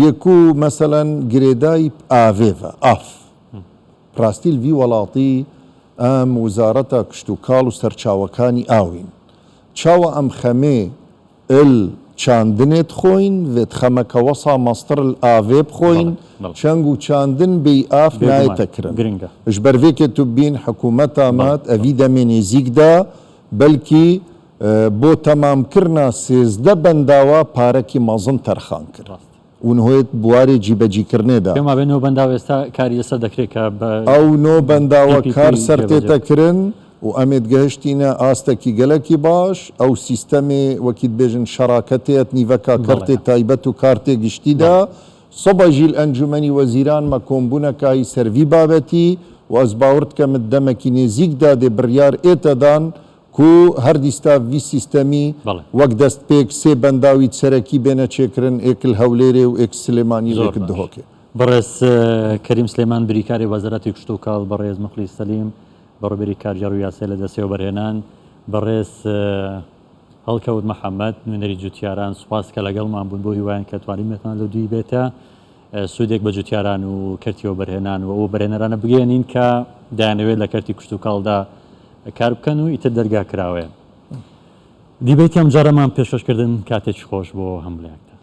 یەکو مەسەلەن گرێدای ئاڤێڤە ئاف راستی ڤی وەڵاتی ئەم وزارەتا کشتوکاڵ و سەرچاوەکانی ئاوین چاوە ئەم خەمێ ال چاندنێ دخۆین ڤێت خەمەکە وەسا مەستر ال ئاڤێ بخۆین بەڵێ بەڵێ. چەنگ و چاندن بێی ئاف بێگومان نایەتە کرن گرنگە. ژبەر ڤێکێ تو بین حکوومەتا بەڵێ مات بەڵێ. ئەڤی دەمێ نێزیک دا بەلکی بۆ تەمام کرنا 13 بەنداوا پارەکی مەزن تەرخان کرد. ڕاستە. و نهۆیت بوارێ جیبەجیکردنێدا. پێم وابێ نۆ بەنداو ئێستا کاری لەسەر دەکرێت کە بە ئەو نۆ بەنداوە PPP کار سەر جێبەجێ تێتە کرن و ئەمێت گەهشتینە ئاستەکی گەلەکی باش، ئەو سیستەمێ وەکی دبێژن شەراکەتێت نیڤەکا بەڵێ. کەرتێ تایبەت و کارتێ گشتیدا بەڵێ. سبە ژیل ئەنجومەنی وەزیران مە کۆمبونەکایی سەر ڤی بابەتی و ئەز باور دکەمت دەمەکی نێزیکدا دێ بڕیار ئێتە دان کو هەر دیستا ڤی سیستەمی بەڵێ. وەک دەستپێک سێ بەنداویت سەرەکی بێنە چێکرن ئێک ل هەولێرێ و ئێک سلێمانی و زۆر ئێک باش. دهۆکێ. بەڕێز کەریم سلێمان بریکاری وەزارەتی کشتوکاڵ، بەڕێز موخلیس سەلیم بەڕێوبەری کارگێڕ و یاسای لە دەستەی وەبەرهێنان، بەڕێز هەڵکەوت محەمەد نوێنەری جوتیاران سوپاس کە لەگەڵمان بوون بۆ هیوایان کە توانیمێتان لەو دووی بێتە سوودێک بە جوتیاران و کەرتی وەبەرهێنان و ئەو وەبەرهێنەرانە بگەیەنین کە دەیانەوێت لە کەرتی کشتوکاڵدا کار بکەن و ئیتر دەرگا کراوەیە. دیبەیتی ئەمجارەمان پێشکەشکردن کاتێکی خۆش بۆ هەموو لایەکتان.